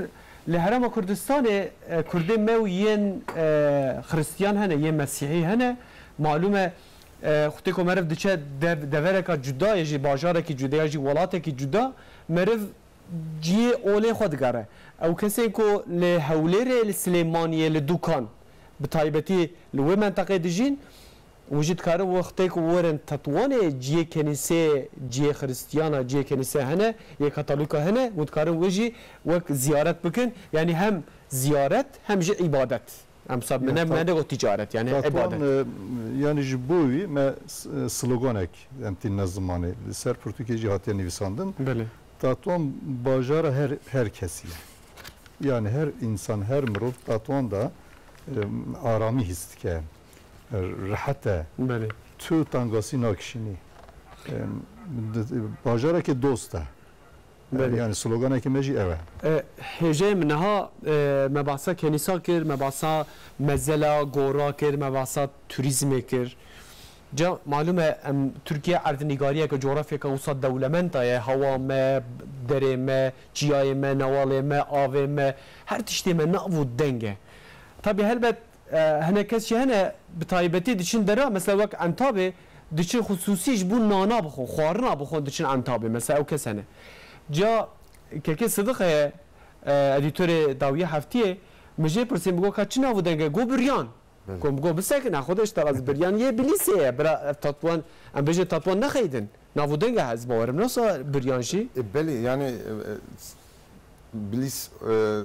li Herêma Kurdistanê, e, Kurdê me û yên, e, Xiristiyan hene, yên Mesîhî hene. Malûm e, e, xwetê ku meriv diçe dev-, devereka cuda ye jî, bajarekî cuda ya jî welatekî cuda, meriv cihê olê xwe digere. Ew kesên ku li Hewlêrê, li Silêmaniyê, li Dukan bi taybetî li wê menteqê dijîn, û jî dikarin wextê ku werin Tetwanê cihê kenîsê, cihê xiristiyana, cihê kenîsê hene, yê katolîka hene, û dikarin wê jî wek ziyaret bikin. Yanî hem ziyaret hem jî îbadet. Em sab Ya, me ne, tat-, me ne got ticaret, yani Tatwan, ibadet. e, yani ji bo wî me s-, e, sloganek em tîne zimanê. Li ser pirtûkê jî hatiye nivîsandin. Belê. Tatwan bajara her, her kesî ye. Yani her insan, her mirov Tatwan da Em, aramî hîs dike. Rehet e. Belê. Tu tangasî nakişînî. Em, di-, bajarekê dost e. Belê. Yani sloganekî me jî ew e. E, hêjeyê min niha, e, me behsa kenîsa kir, me behsa mezela gora kir, me behsa turîzmê kir. Ca malûm e, em Tirkiye erdnîgariyeke, coğrafyeke wisa dewlemend daye. Hewa me, derê me, çiyayê me, newalê me, avê me, her tiştê me nav û deng e. Tabî helbet, e, hinek kes jî hene, bi taybetî diçin dera, mesela wek Entabê, diçin xusûsî ji bo nana bixwin, xwarina bixwin, diçin Entabê, mesela ew kes hene. Ca Kekê Sidiq heye, e, edîtorê dawiya heftiyê, min jê pirsî, min got, ka çi nav û deng e? Got, Biryan. Belê. Got, got, bisekine, Xwedê ji te razî, Biryan yê Bilîsê ye, bira, ev Tatwan, em bêjin Tatwan nexeydin. Nav û deng e, ez bawerim, ne wisa Biryan jî? E, belê, yani, e, e, Bilîs, e,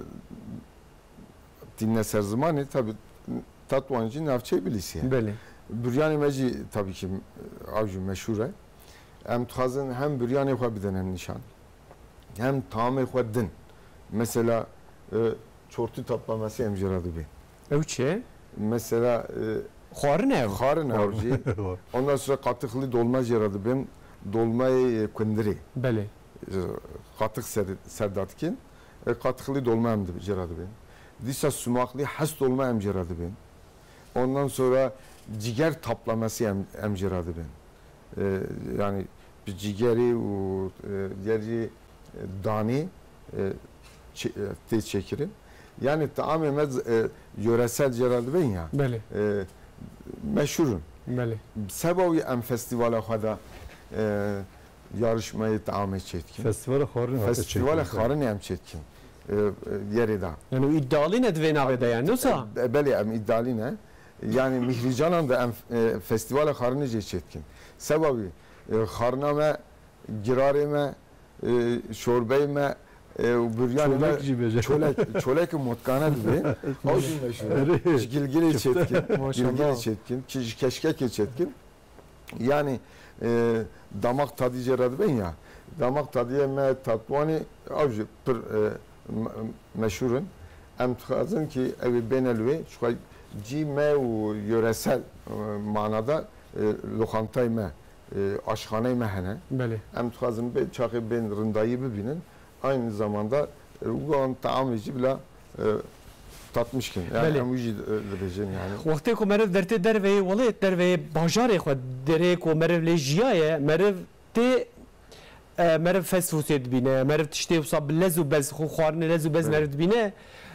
tîne ser zimanê, tabi Tatwan jî navçeyê Bilîsê ye. Belê. Biryanê me jî tabii ki, e, ew jî meşhur e. Em dixwazin hem biryanê xwe bidin em nîşan, hem tamê xwe din. Mesela, e, çortî tatlamesi em jê re dibê. Ew çi ye? Mesela, e, Xwarin e ew? Xwarin e ew jî. Ondan sonra qatixli dolma jê re dibên. Dolmayê, e, kundirê. Belê. E, qatix ser, ser dadikin. E, qatixli dolma em dib-, jê re dibên. Dîsa sumaxlî hes dolma em jê re dibên. Ondan sonra ciger taplamesi em, em jê re dibên. E, yani bi cigerê û, e, diğer jî, e, danê, e, çe-, e, tê çêkirin. Yani taamê me, e, yöresel jê re dibên ya. Belê. E, meşhur in. Belê. Seba wî em festîvala xwe de, e, yarışmayê taamê çêdikin. Festîvala xwarinê hate Festîvala çêkirin. Xwarinê em çêdikin. E, e, yerê de. Yani û îddialî ne di vê navê de yani, ne wisa? E, belê, em îddialî ne. Yani Mîhrîcanan de em, e, festîvala xwarinê jê çêdikin. Seba wî, e, xwarina me, girarê me, e, şorbeyê me, e, û biryanê me Çolek jî bêje. Çolek, çolek motkane dibe. Ew jî meşhur e. Erê. Ji gilgilê çêdikin. Maşallah. Gilgilê çêdikin. Ki ji keşkekê çêdikin. Yani, e, damak tadî jê re dibên ya. Damak tadiyê me Tatwanê ew jî pir, e, me-, meşhur in. Em dixwazin ki ew ê bêne li wê. Ji xwe cî me û yöresel, e, manada, e, loxantayê me, e, aşxaneyê me hene. Belê. Em dixwazin bê çaxê bên rindayî bibînin. Aynı zamanda, e, wan taamê jî bila, e, tatmiş kin. Yani Belê. Em wî jî, e, dibêjin yani. Wextê ku meriv dertê derveyê welêt, derveyê bajarê xwe, derê ku meriv lê jiyaye, meriv tê, e, meriv fast foodê dibîne, meriv tiştê wisa bi lez û bez, xwe xwarinê lez û bez Belê. Meriv dibîne.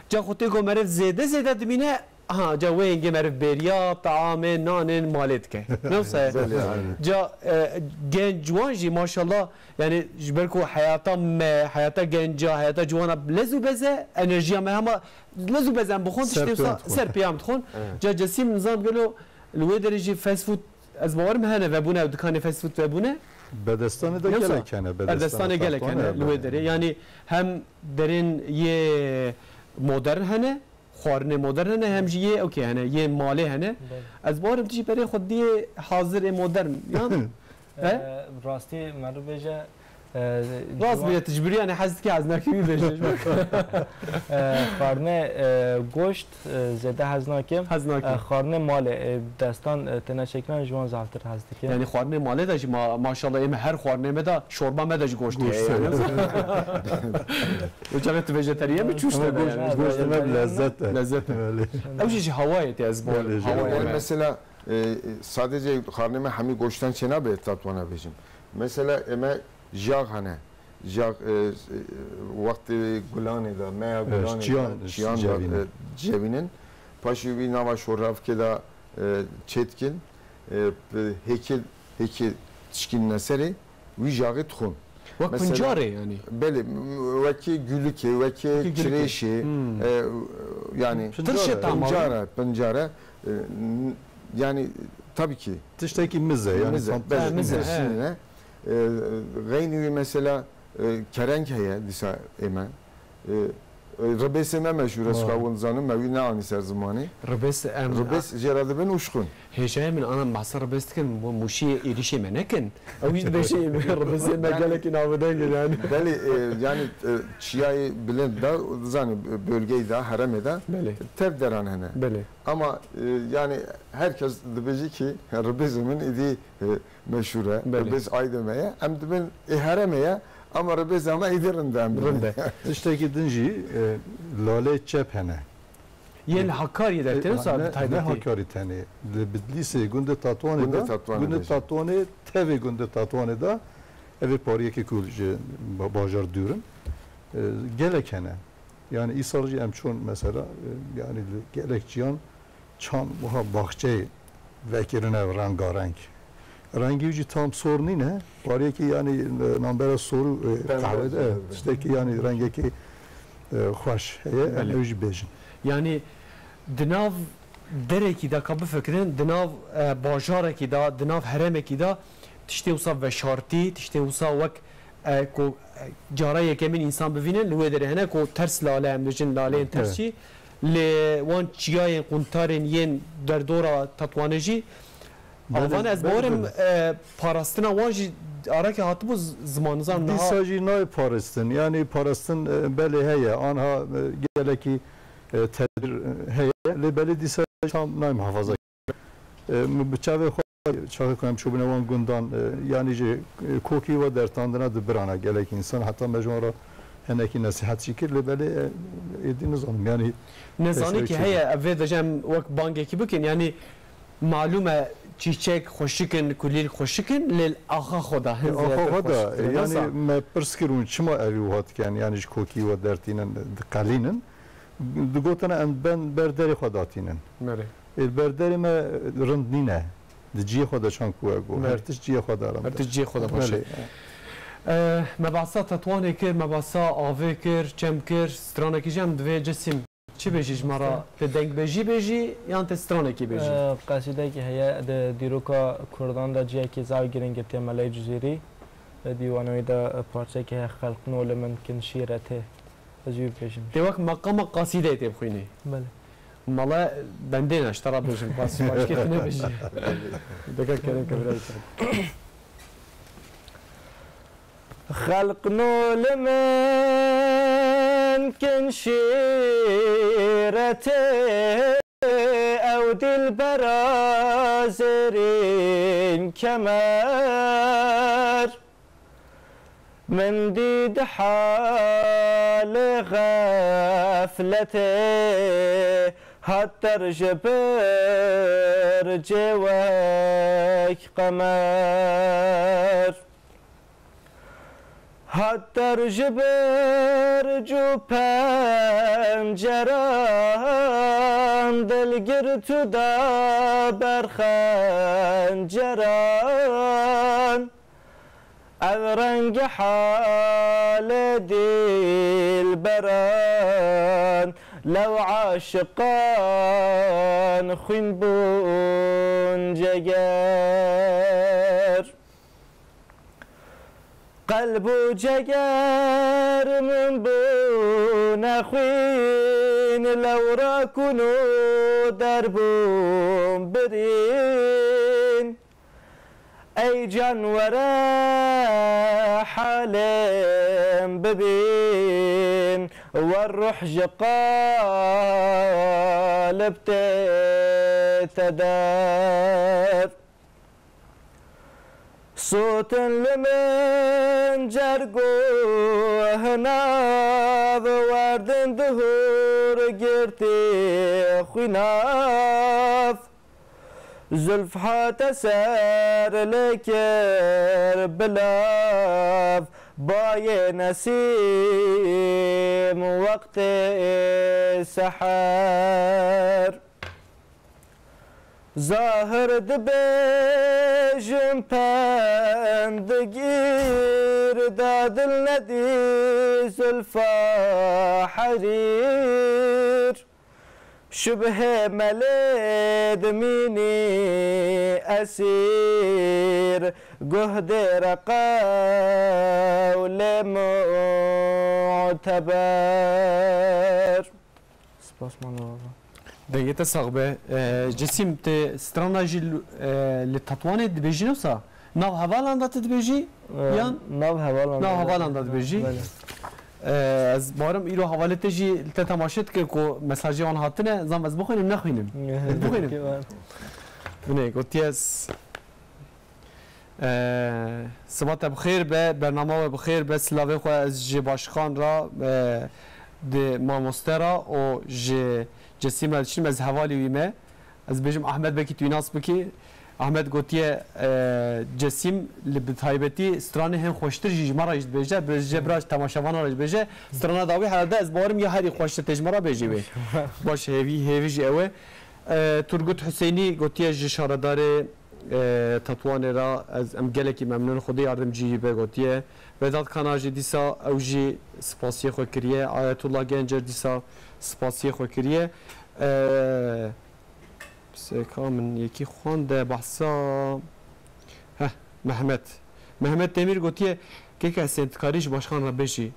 Ca xwe tê ku meriv zêde zêde dibîne, ha, ca wê hingê meriv bêriya taamê, nanên malê dike. Ne wisa ye? Belê, aynen. Ca, e, genc wan jî maşallah, yani ji ber ku heyata me, heyata genca, heyata ciwana lez û bez e, enerjiya me hema lez û bez e, em bixwin tiştê wisa ser pêyan dixwin. Ser pêyan dixwin. Evet. Ca Cesîm, nizam gelo li wê derê jî fast food, ez bawerim hene vebûne, ew dikanê fast food vebûne. Bedestanê de Ne wisa? Gelek hene, Bedestanê Bedestanê gelek Tatwanê hene li wê hene. Derê. Yani hem derên yê modern hene, xwarinê modern hene, hem jî yê okey hene, yê malê hene. Belê. Ez bawerim tu jî berê xwe diyê hazirê modern, yan? He? E, rastî meriv bêje, e, Rast ciwan bêje, tu ji biryanê hez dike, ez nakim wî bêje. E, xwarinê, e, goşt, e, zêde hez nakim. Hez nakim. E, xwarinê malê, e, destan, e, têne çêkirin, ji wan zaftir hez dikim. Yani xwarinê malê de jî ma-, maşallah ê me her xwarinê me de şorba me de ji goşt Goşt heye yani. Û çaxê tu vejeterî ye mi çûş Ama tebe goşt, yani. Goşt me bi lezzet e. Lezzet e. Belê. Ew jî ji hawayê tê ez bawerim. Belê, ji Hawayê Yani hawayê. Me. Mesela, e, sadece xwarinê me hemî goştan çênabe Tatwana bêjim. Mesela ê me jiyaq hene. Jiyaq, e, e, wextê gulanê de, meya Evet, gulanê çiyan de, çiyan de, cevînin. E, cevînin. Paşê wî nava şoravkê de, e, çêdikin. E, bi hêkê, hêkê tişkînine serê, wî jaxê dixwin. Wek Mesela, pincarê yani. Belê, m-, wekî gulukê, wekî Wekî gulukê. Çirêşê, Hmm. e, yani Pincar Tirşê e. Tam Pincar e, pincar e. E, n-, yani tabii ki Tiştekî miz e, yani miz e, tam belê, Ha, miz e, miz e, he. Miz e. E, xeynî wî mesela, e, kereng heye, dîsa ê me. E, Ribêsê me meşhûr e, ji xwe hûn dizanin, me wî neanî ser zimanê. Ribês, em, Ribês jê re dibin ûşxûn. Hêjayê min, ana behsa ribês dikin, bo mûşiyê êrîşê me nekin. Ew jî dibêje, ribêsê me Yani gelekî navdeng in yani. Belê, e, yani, e, çiyayê bilind de, dizanî, bölgeyê de, heremê de Belê. tev deran hene. Belê. Ama, e, yani herkes dibêje ki ribêzê min êdî, e, meşhûr e. Belê. Ribêz aydê me ye. Em dibin ê heremê ye. Ama ribêza me êdî rind e, em dibin. Rind e. Tiştekî din jî, e, lalê çep hene. Yên li Hakkari'ye de E, têne sa ne, bi ne taybetî. Hakkari tenê. Li Bidlîsê, gundê Tatwanê Gundê de, Tatwanê gundê de jî. Tatwanê, tevê gundê Tatwanê de, ev ê pariyekê ku ji ba-, bajar dûr in, e, gelek hene. Yani îsal jî em çûn mesela, e, yani li gelek ciyan çand wiha baxçeyê vekirine rengareng. Rengî wî jî tam sor nîne. Pariyekî yani, e, nambera sor û, e, Pembe qehwe de, jî. tiştekî yani rengekî, e, xweş heye. Em Belê. ew jî bêjin. Yani di nav derekî de ka bifikirin, di nav, e, bajarekî de, di nav heremekî de tiştê wisa veşartî, tiştê wisa wek, e, ku, e, cara yekemîn însan bivînin, li wê derê hene ku ters lale, em dibêjin laleyên ters Evet. jî, lê wan çiyayên quntarên yên derdora Tetwanê jî, Belê, avan ez belê, bawerim, belê. e, parastina wan jî arake hatibû z-, ziman, nizam niha. Dîsa jî nayê parastin. Yani parastin, e, belê heye. Anha, e, gelekî, e, tedbir, e, heye. Lê belê dîsa tam nayê muhafaza. E, min bi çavê xwe çaxê ku em çûbûne wan gundan, e, yanî ji, e, kokî we dertandina di birana gelek însan, heta me ji wan re hinekî nesîhet jî kir, lê belê, e, êdî nizanim, yanî Nezanî ki heye, ev vê de jî em wek bangekî bikin, yanî malûm e çîçek xweşik in, kulîlk xweşik in, lê li axa xwe de hin Axa zêdetir xwe de, xweşik in, yanî neza. me pirs kir hûn çima evî wiha dikin, yanî ji kokî we dertînin, diqelînin. Digotine em ben ber derê xwe datînin. Belê. Ê, ber derê me rind nîne. Di cihê xwe de çand ku we got. Belê. Her tişt cihê xwe de rind e. Her tişt cihê xwe de baş e. Belê. E, me behsa Tetwanê kir, me behsa avê kir, çem kir, stranekî jî em divê Cisîm çi bêjî ji me re? Te dengbêjî bêjî yan te stranekî bêjî? E, qesîdekî heye, di dîroka Kurdan de cihekî zaf girîng girtiye Meley Cizîrî. Di dîwana wî de parçekî heye, Xelqno li min kin şîretê. Ez wî bibêjim. Tê wek meqama qasîdeyê tê bixwînî. Belê. Mala bendê ne, ji te re bêjim, qasî başkê tu nebêjî. Deka kerem ke birayê te. Xelqno li min kin şîretê, ew dilbera zêrîn kemer. Min dî di halê xefletê, hat der ji bircê wek qemer. Hat der ji birc û penceran, dilgirt û da ber xenceran. Ev rengê halê dilberan, lew aşiqan xwîn bûn ceger. Qelb û ceger min bûne xwîn, lew rakûn û derbûn birîn. Ey can were halê min bibîn, wer ruh ji qalib tê te der. Sotin li min cergo hinav, werdin dihur girtî xwînav. Zulf hate ser lê kir bilav, bayê nesîm wextê seher. Zahir dibêjim pendigîr, da dil nedî zulfa herîr. Şubhê me lê dimînî esîr, guhdê reqa û lê muteber. Spas mala baba. Dengê te sax be. E, Cesim, te strana jî li, e, li Tatwanê dibêjî, ne wisa? Nav hevalan de tu dibêjî? E, yan? Nav hevalan Nav de. Hevalan de dibêjî. Belê. E, ez barim îro hevalê te jî li te temaşe dike ku mesajê wan hatine, zam ez bixwînim, nexwînim. Bixwînim. Peki, var. Binê, gotiye ez Eee, siba te bi xêr be, bernama we bi xêr be, silavê xwe ez ji Başkan re, eee, di mamoste re û ji Cesim re dişînim, ez hevalî wî me. Ez bêjim Ahmed, belkî tu wî nas bikî. Ahmed gotiye, eee, Cesim li bi taybetî stranê hin xweştir jî ji me re jî dibêje, bi ji bira temaşevana re jî dibêje. Strana dawî herhalde ez bawerim ya herî xweştir tê ji me re bêjî wê. Baş hêvî, hêvî jî ew e. Eee, Turgut Hüseyinî gotiye ji şaredarê e, Tetwanê re ez, em gelekî memnûn, Xwedê yardimcî be gotiye. Vedat Kana jî dîsa ew jî spasiyê xwe kiriye. Ayetullah Gencer dîsa spasiyê xwe kiriye. E, seka min yekî xwend de behsa, heh, Mehmet. Mehmet Demir gotiye, keke Hesên, dikarî ji başkan re bêjî,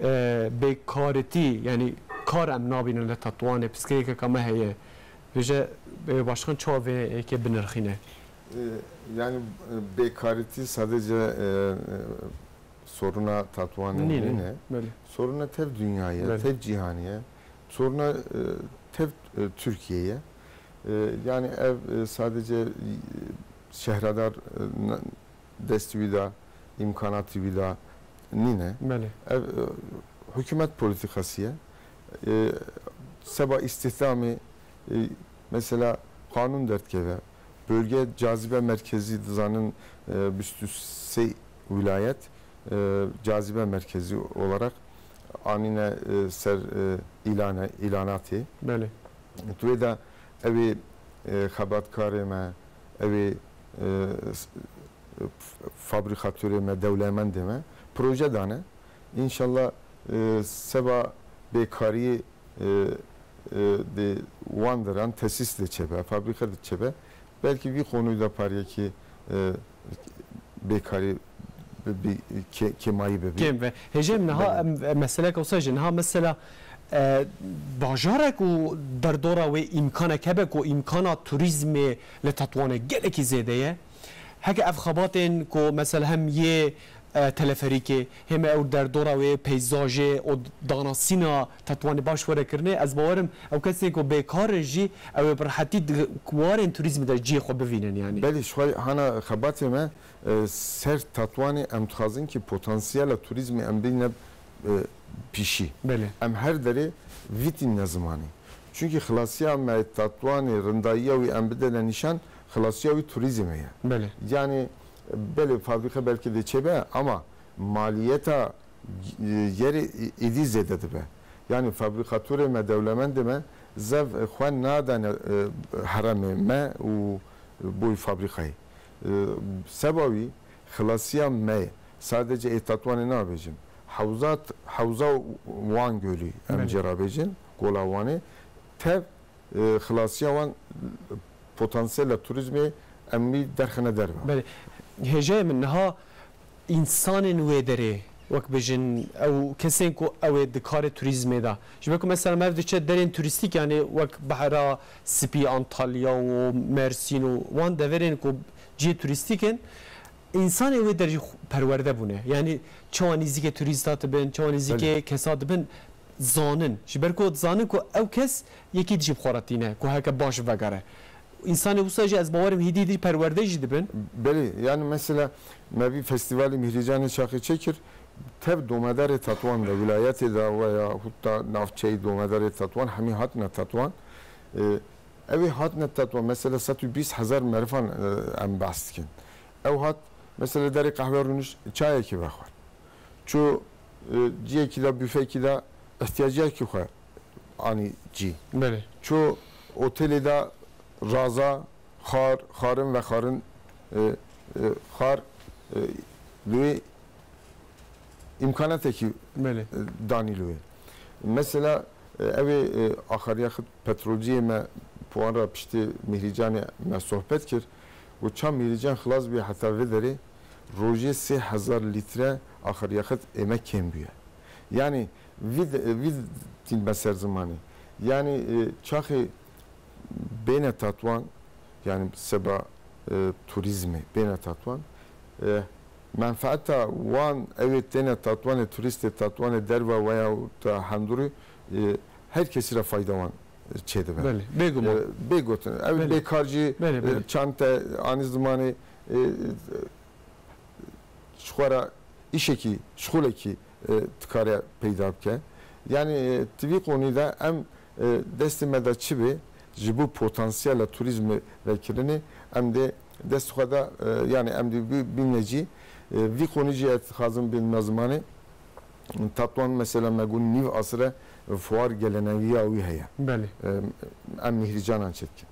e, bêkaritî, yanî kar em nabînin li Tetwanê, pirsgirêkeke me heye. Vêje, e, başkan çawa vê yekê binirxîne? E, yani, e, bêkaritî sadece, e, e, soruna Tatwanê nîne. Belê. Soruna tev dünyayê, tev cîhanê ye. Soruna, e, tev, e, Türkiye'ye. E, yani ev, e, sadece, e, şehradar, e, na-, destî wî de, îmkanatî wî de nîne. Belê. Ev, e, hikûmet polîtîkasî ye. E, seba îstihdamê, e, mesela qanûn derdikeve. Bölge cazibe merkezi dizanin, e, bîst û sê wîlayet, e, cazibe merkezi olarak anîne, e, ser, e, îlane, îlanatê. Belê. Tu wê de ew ê, e, xebatkarê me, ew ê, e, s-, f-, fabrîkatorê me, dewlemendê me proje dane. Înşallah, e, seba bêkariyê, e, e, di wan deran tesîs de çêbe, fabrîka de çêbe. Belkî vî qonûyê de pariyekî, e, bêkarî bi, bi, kê-, kêmayî bibe. Kêm be. Hêjê min niha, belê, em, e, meseleke wisa jî. Niha mesela, e, bajarek û derdora wê îmkanek hebe ku îmkana turîzmê li Tetwanê gelekî zêde ye. Heke ev xebatên ku mesela hem yê, e, teleferîkê, hem ew derdora wê peyzajê û danasîna Tetwanê baş were kirinê, ez bawerim ew kesên ku bêkar in jî ew ê bi rehetî di warên turîzmê de cihê xwe bivînin, yanî. Belê, ji xwe hana xebatê me, e, ser Tatwanê em dixwazin ki potansiyela turîzmê em bîne, e, pîşî. Belê. Em her derê vîtînne zimanî. Çunkî xilasiya me Tatwanê, rindayiya wî em bidene nîşan, xilasiya wî turîzmê ye. Belê. Yanî, belê, fabrîka belkî dê çêbe, ama maliyeta, e, yerê êdî zêde dibe. Yanî fabrîkatorê me, dewlemendê me zev xwe nadane, e, heremê me û boy fabrîkayê. E, seba wî xilasiya me ye. Sadece ê Tatwanê nabêjim. Hewza, hewza Wan Gölü em, belê, jê re bêjin, Gola Wanê. Tev, e, xilasiya wan potansiyela turîzmê em wî derxine derve. Belê. Hêjayê min niha însanên wê derê, wek bêjin, ew kesên ku ew ê di karê turîzmê de. Ji ber ku mesela me ev diçe derên turîstîk, yanî wek Behra Spî, Antalya û Mersîn û wan deverên ku cihê turîstîk in, însanê wê derê jî xu-, perwerde bûne. Yanî çawa nîzîkê turîsta dibin, çawa nîzîkê, belê, kesa dibin, zanin. Ji ber ku dizanin ku ew kes yekî dijî bi xwe re tîne, ku heke baş vegere. Însanê wisa jî ez bawerim hêdî hêdî perwerde jî dibin. Belê, yani mesela me vî festîvalê Mîhrîcanê Çaxê çêkir, tev domedarê Tetwan de, wîlayetê de veya hûtta navçeyê domedarê Tetwan, hemî hatine Tetwan. E, ew ê hatine Tetwan, mesela sed û bîst hezar merifan, e, em behs dikin. Ew hat, mesela derê qehwe rûnişt, çayekî vexwar. Çû, e, ciyekî de, bûfekî de ihtiyaciyekî xwe anî cî. Belê. Çû otelê de raza, xar, xarin vexarin, e, e, xar, e, li wê îmkanatekî, belê, e, danî li wê. Mesela, Ew ê, e, axaryakit petrolciyê me, bi wan re piştî Mîhrîcanê me sohbet kir. Got, ça Mîhrîcan xilas bûye heta vê derê rojê sê hezar lître axaryakit ê me kêm bûye. Yanî vî de, vî tîn me ser zimanê. Yanî, e, çaxê bêne Tatwan, yanî seba, e, turîzmê bêne Tatwan, e, menfaeta wan, ew ê têne Tatwanê, turîstê Tatwanê derva weya û ta Hindurî, e, her kesî re fayda wan çêdibe. Belê, bêguman. E, bê gotin. Ew Belê. bêkar jî, Belê, e, belê. çante anî zimanê, e, ji xwe re îşekî, şixulekî, e, dikare peyda bike. Yanî, e, di vî qonî de em, e, destê me de çi bê, ji bo potansiyela turîzmê vekirinê, em dê dest xwe de, e, yanî em dê bi-, bîne cî. E, vî qonî jî ez dixwazim bînme zimanê. Tatwan mesela me got nîv asire fuar geleneğiya wî heye. Belê. E, em Mîhrîcanan çêdikin.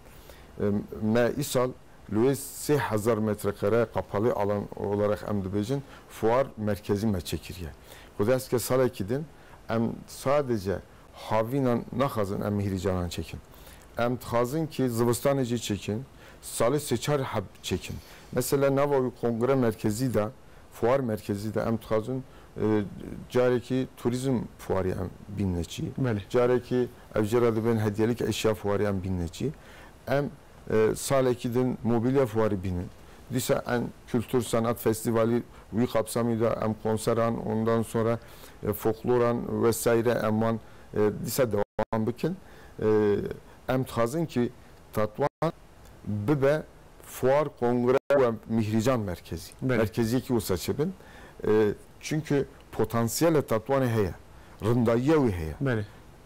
E, me îsal Li wê sê hezar metrekare kapalı alan olarak em dibêjin, fuar merkezî me çêkiriye. Xwedê ez ke salekî din em sadece havînan naxwazin em Mîhrîcanan çêkin. Em dixwazin ki zivistanê jî çêkin, salê sê çar heb çêkin. Mesela nava wî kongre merkezî de, fuar merkezî de em dixwazin, e, carekî turizm fuarî em bînne çî. Belê. Carekî ev jê re dibên hediyelik eşya fuarî em bînne çî. Em e, salekî din mobilya fuarî bînin. Dîsa en kültür sanat festivalî wî kapsamî de em konseran, ondan sonra, e, folkloran vesaire em wan, e, dîsa devam bikin. E, em dixwazin ki Tatwan bibe fuar, kongre ve mîhrîcan merkezî. Belê. Merkeziyekî wisa çêbin. E, çünkü potansiyele Tatwanê heye. Rindayiya wî heye. Belê.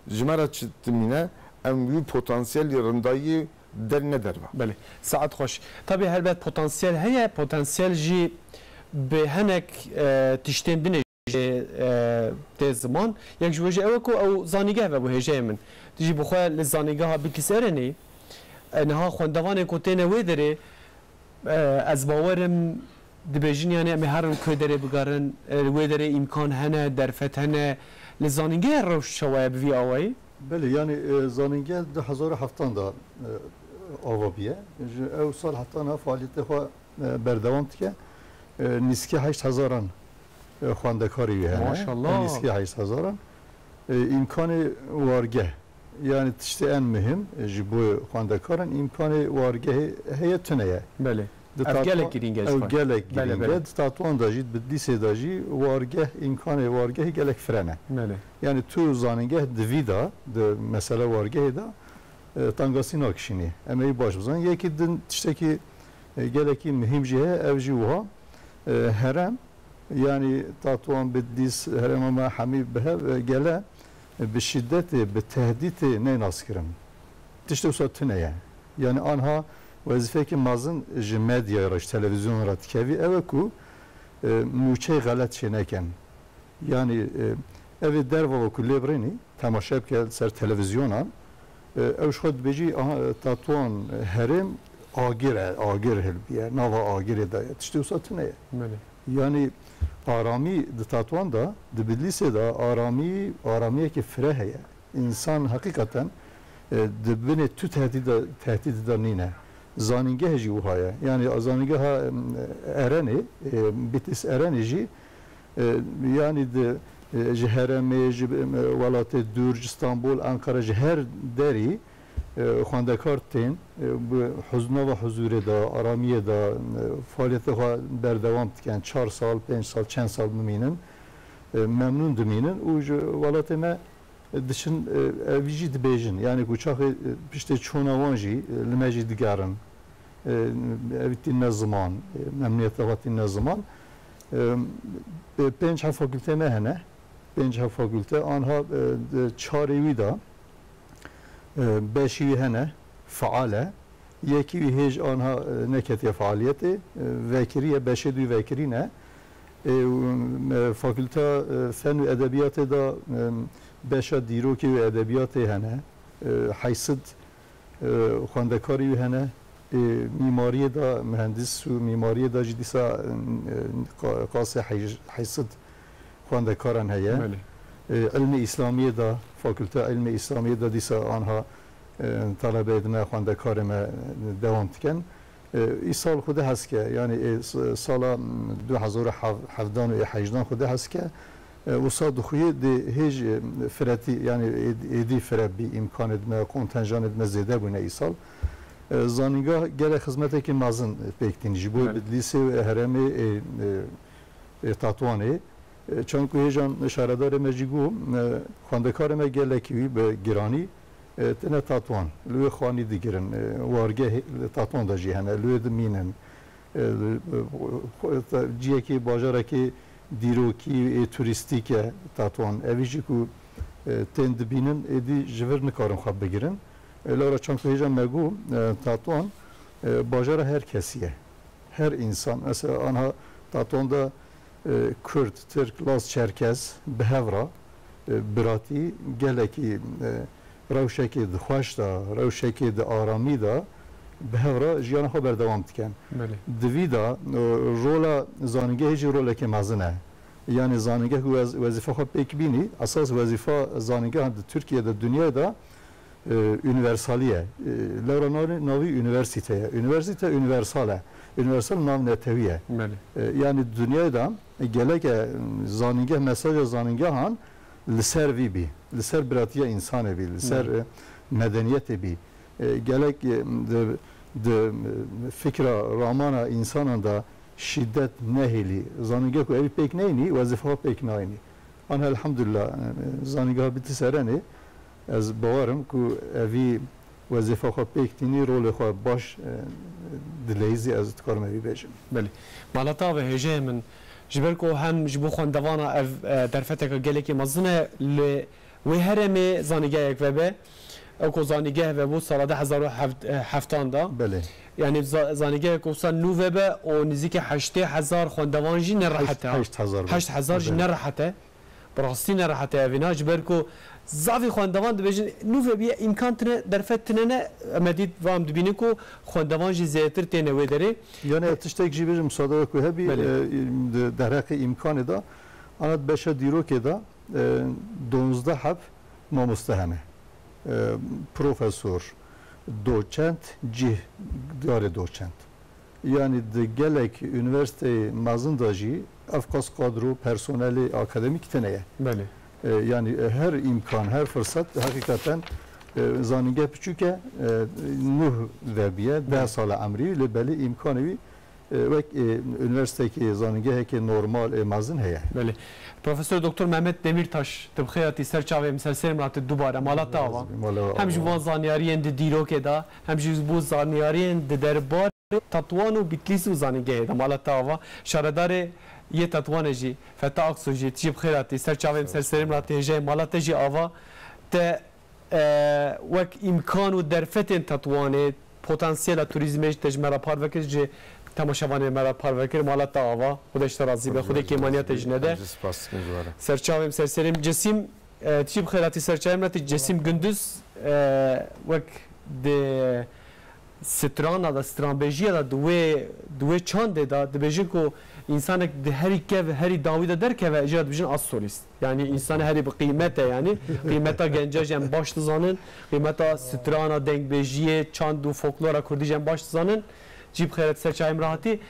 Ji me re çi dimîne, em wî potansiyelî rindayî derine derve. Belê. Saet xweş. Tabî helbet potansiyel heye, potansiyel jî bi hinek, e, tiştên din e, e, tê ziman. Yek ji we jî ew e ku ew zanîngeh vebû hêjeyê min. Tu jî bi xwe li zanîngeha Bitlis Erenî, e, niha xwendevanên ku têne wê derê, e, ez bawer im dibêjin, yanî em ê herin ku derê bigerin, e, wê derê îmkan hene, derfet hene. Li zanîngehê rewş çawa ye bi vî awayî? Belê, yanî, e, zanîngeh du hezar û heftan de, e, ava bûye. Ji ew sal heta niha faaliyetê xwe, e, berdewam dike. E, nîskî heşt hezaran, e, xwendekarê wî hene. Maşallah. Nîskî heşt hezaran. E, îmkanê wargeh, yanî tiştê en muhim, e, ji bo xwendekaran îmkanê wargehê heye tune ye. Belê. Di Ev Tatwan, gelek girîng e ji ew xwe. gelek Belê, girîng e. belê. Di Tatwan de jî, di Bitlîsê de jî wargeh, îmkanê wargehê gelek fireh e. Belê. Yanî tu zanîngeh di vî de, di mesela wargehê de, e, tangasî nakişînî. Em ê baş bizanîn. Yekî din tiştekî, e, gelekî muhîm jî heye, ev jî wiha, e, herem, yanî Tatwan, Bitlîs, herêma me hemî bi hev, e, gele, e, bi şîdetê, bi tehdîtê neyê naskirin. Tiştê wisa tune ye. Yanî anha wezîfeyekî mezin ji medyayê re, ji televîzyonan re dikevî, ew e ku, e, nûçeyê xelet çênekin. Yanî, e, ev ê derva ku lê birînî, temaşe bike li ser televîzyonan, e, ew ji xwe dibêjî, aha, e, Tatwan, e, herêm agir e, agir hilbiye, nava agirê de ye. Tiştê wisa tune ye. Belê. Yanî aramî di Tatwan de, di Bitlîsê de aramî, aramiyekî fireh heye. Însan heqîqeten, e, di binê tu tehdîda, tehdîdê de nîne. Zanîngeh jî wiha ye. Yanî zanîngeha, em, Erenê, e, Bitlis Erenê jî, e, yanî di, e, ji herêmê, ji, em, welatê dûr, ji Stenbol, Enqere, ji her derî, e, xwendekar tên, e, bi huz-, nava huzûrê de, aramiyê de, e, faaliyetê xwe berdewam dikin. Çar sal, pênc sal, çend sal bimînin, e, memnûn dimînin û ji welatê me diçin, e, ev jî dibêjin. Yanî ku çaxê, e, piştê çûna wan jî, e, li me jî digerin. E, ev tîne ziman, e, memnûniyeta xwe tîne ziman. E, e, pênc heft fakûltê me hene. Pênc heft fakûlte. Anha, e, di çarê wî de, e, beşî wî hene, faal e. Yekî wî hêj anha, e, neketiye faaliyetê, e, vekiriye, beşê dû vekirî ne. E, û, e, Fakûlteya, e, Fen û Edebiyatê de, e, beşa dîrokê û edebiyatê hene. E, heysid, e, xwendekarî wî hene. E, mîmariyê de, mihendis û mîmariyê de jî dîsa, e, qa-, qasê heyj-, heysid xwendekaran heye. Belê. E, ilmê Îslamiyê de, Fakülteya Ilmê Îslamiyê de dîsa anha, e, talebeyê me, xwendekarê me dewam dikin. E, îsal Xwedê hez ke, yanî, e, s-, sala, m, du hezar û hevdan û hejdan Xwedê hez ke, e, wisa dixuye dê hêj, e, firetî, yanî êd-, êdî fire bî, îmkanê me, kontenjanê me zêde bûne îsal. E, zanînga gelek xizmetekî mezin pêk tîn. Ji bo Belê. Bidlîsê û herêmê, e, e, e, Tatwanê. E, çanku hêjan şaredarê me jî got, e, xwendekarê me gelekî wî bi giranî, e, têne Tatwan. Li wê xwanî digirin. E, wargehê li Tatwan de jî hene. Li wê dimînin. E, li, e, xwe-, te-, ciyekî, bajarekî dîrokî ê turîstîk e Tatwan. Evî jî ku, e, tên dibînin, êdî ji vir nikarin xwe bigirin. E, lewra çanku hêja me got, e, Tatwan, e, bajara her kesî ye. Her însan, mesela anha Tatwan de, e, Kurd, Tirk, Laz, Çerkez bi hev re, e, biratî gelekî, e, rewşekê di xweş de, rewşekê di aramî de bi hev re jiyana xwe berdewam dikin. Belê. Di vî de, e, rola zanîngehê jî rolekê mezin e. Yanî zanîngeh ku wez-, wezîfa xwe pêk bînî, esas wezîfa zanîngehan di Tirkiye de, dinyayê de, e, unîversalî ye. E, lewra navê, navî unîversîte ye. Unîversîte unîversal e. Unîversal navnetewî ye. Belê. E, yanî dinyayê de geleke, e, zanîngeh, mesaja zanîngehan li ser vî bî. Li ser biratiya însanê bî. Li ser, Belê. E, medeniyetê bî. E, gelek, e, di, di, e, fikra, ramana însanan de şîdet nehêlî. Zanîngeh ku evî pêk neyînî, wezîfa pêk nayînî. An elhamdulillah, e, zanîngeha Bitlis Erenê, ez bawer im ku evî wezîfa xwe pêk tînî, rolê xwe baş, e, dileyîzî, ez dikarim evî bêjim. Belê. Mala te ava hêjeyê min, ji ber ku hem ji bo xwendevana ev, e, derfeteke gelekî mezin e, li wê herêmê zanîngehek vebe, ew ku zanîngeh vebû sala du hezar û heft, e, heftan de. Belê. Yanî za-, zanîngehek wisa nû vebe û nêzîkî heştê hezar xwendevan jî nerehet e. Heşt, heşt hezar be. Heşt hezar jî Belê. Nerehet e. Bi rastî nerehet e evîna, ji ber ku zafî xwendevan dibêjin, nû vebiye, îmkan tine, derfet tine ne, em ê dît, va em dibînin ku xwendevan jî zêdetir têne wê derê. Yanî tiştek jî bêjim, musade wek ku hebî, Belê. E, di derheqê îmkanê de, ana di beşa dîrokê de, e, duwazdeh heb mamoste hene. E, profesor, doçent, cih, diyarê doçent. Yanî di gelek unîversîteyê mezin de jî ev qas kadro, personelê akademîk tine ye. Belê. E, yanî, e, her îmkan, her firsat heqîqeten, e, zanîngeh piçûk e, e, nuh vebiye, deh Belê. Sala emrî, lê belê îmkanê wî, e, wek, e, unîversîtekê, zanîngehekê normal ê mezin heye. Belê. Profesor Doktor Mehmet Demirtaş, tu bi xêr hatî ser çavê min, ser serê min hatî dubare, mala te ava. Mala Hem ji ava. Van zanyariyên di dîrokê de, hem jî ji bo zanyariyên di derbar Tatwan û Bitlîs û zanîngehê de mala te ava. Şaredarê yê Tatwanê jî, Feta Aksu jî, tu jî bi xêr hatî. Ser çavê min, ser serê min hatî, hêjayê mala te jî ava. Te, e, wek îmkan û derfetên Tatwanê, potansiyela turîzmê jî te ji me re parve kir, ji temaşevanê me re parve kir, mala te ava. Xwedê ji te razî be, Xwedê kêmaniya te jî nede. Em jî spas dikin ji we re. Ser çavê min, ser serê min. Cesîm, E, tu jî bi xêr hatî ser çavê min hatî. Cesîm Gunduz, e, wek di strana de, stranbêjiya de, di wê, di wê çandê de dibêjin ku însanek di herî kev, herî dawî de derkeve, jê re dibêjin astrolîst. Yanî însanê herî bi qîmet e, yanî qîmeta genca jî em baş dizanin, qîmeta strana, dengbêjiyê, çand û folklora kurdî jî em baş dizanin. Cî bi xêret ser çavê min re hatî.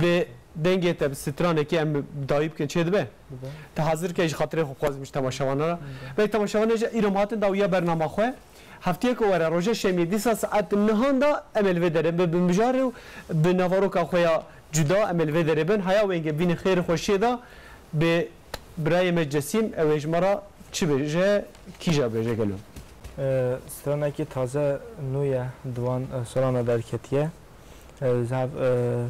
Bi dengê te, bi stranekê em dawî bikin, çê dibe? Dibe. Te hazir ke, ji xatirê xwe bixwazim ji temaşevana re. Dibe. Belê temaşevanê jî îro em hatin dawiya bernama xwe. Heftiyeke were roja şemiyê dîsa saet nehan de em ê li vê derê bi, bi mijarê û bi naveroka xwe ya cuda em ê li vê derê bin. Haya wêngê bînin xêr û xweşiyê de bi birayê me Cesîm, ew ê ji me re çi bêje, kîja bêje gelo? Ee, stranekî taze nû ye, di van, e, salana derketiye. E, zaf, e,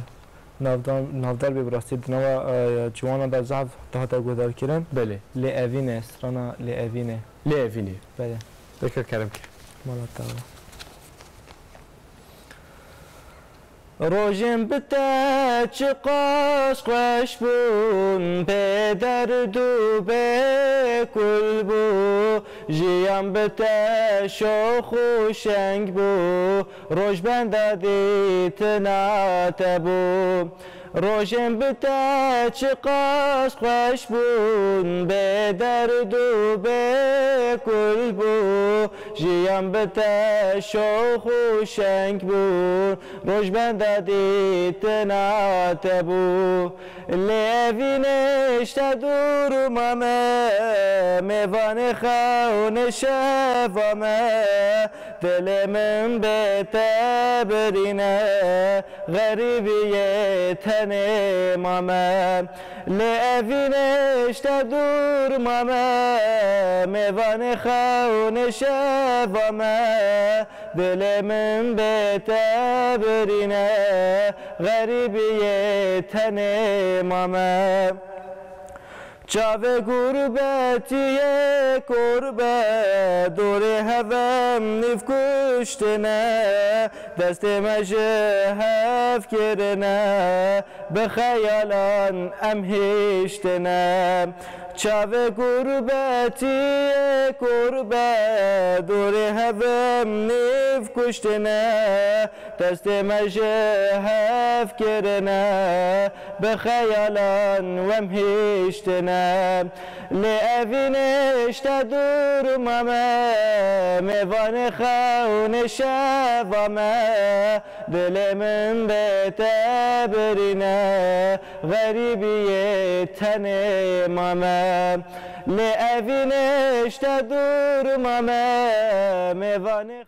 navdar, navdar bê bi rastî di nava, e, ciwana de zaf dihate guhdarkirin. Belê. Lê Evîn e, strana Lê Evîn e. Lê Evîn e. Belê. Deka kerem ke. Mala te ava. Rojên bi te çiqas xweş bûn, bê derd û bê kul bû. Jiyan bi te şox û şeng bû, roj benda dîtina te bû. Rojên bi te çiqas xweş bûn, bê derd û bê kul bû. Jiyan bi te şox û şeng bûn, roj benda dîtina te bû. Lê evîn e ji te dûr mame, mêvanê xewnê şeva me. Dilê min bê te birîne, xerîbiyê tenê mame. Lê evîn e ji te dûr mame, mêvanê xewnê şeva me. Dilê min bê te birîne, xerîbiyê tenê mame. Çavê gurbetiyê kor be, dorê hev em nîv kuştine, destê me ji hev kirine, bi xeyalan em hiştine. Çavê gurbetiyê kor be, dorê hev em nîv kuştine, destê me ji hev kirine, bi xeyalan wem hiştine. Lê evîn e ji te dûr mame, mêvanê xewnê şeva me. Dilê min bê te birîne, xerîbiyê tenê mame. Lê evîn e ji te dûr mame, mêvanê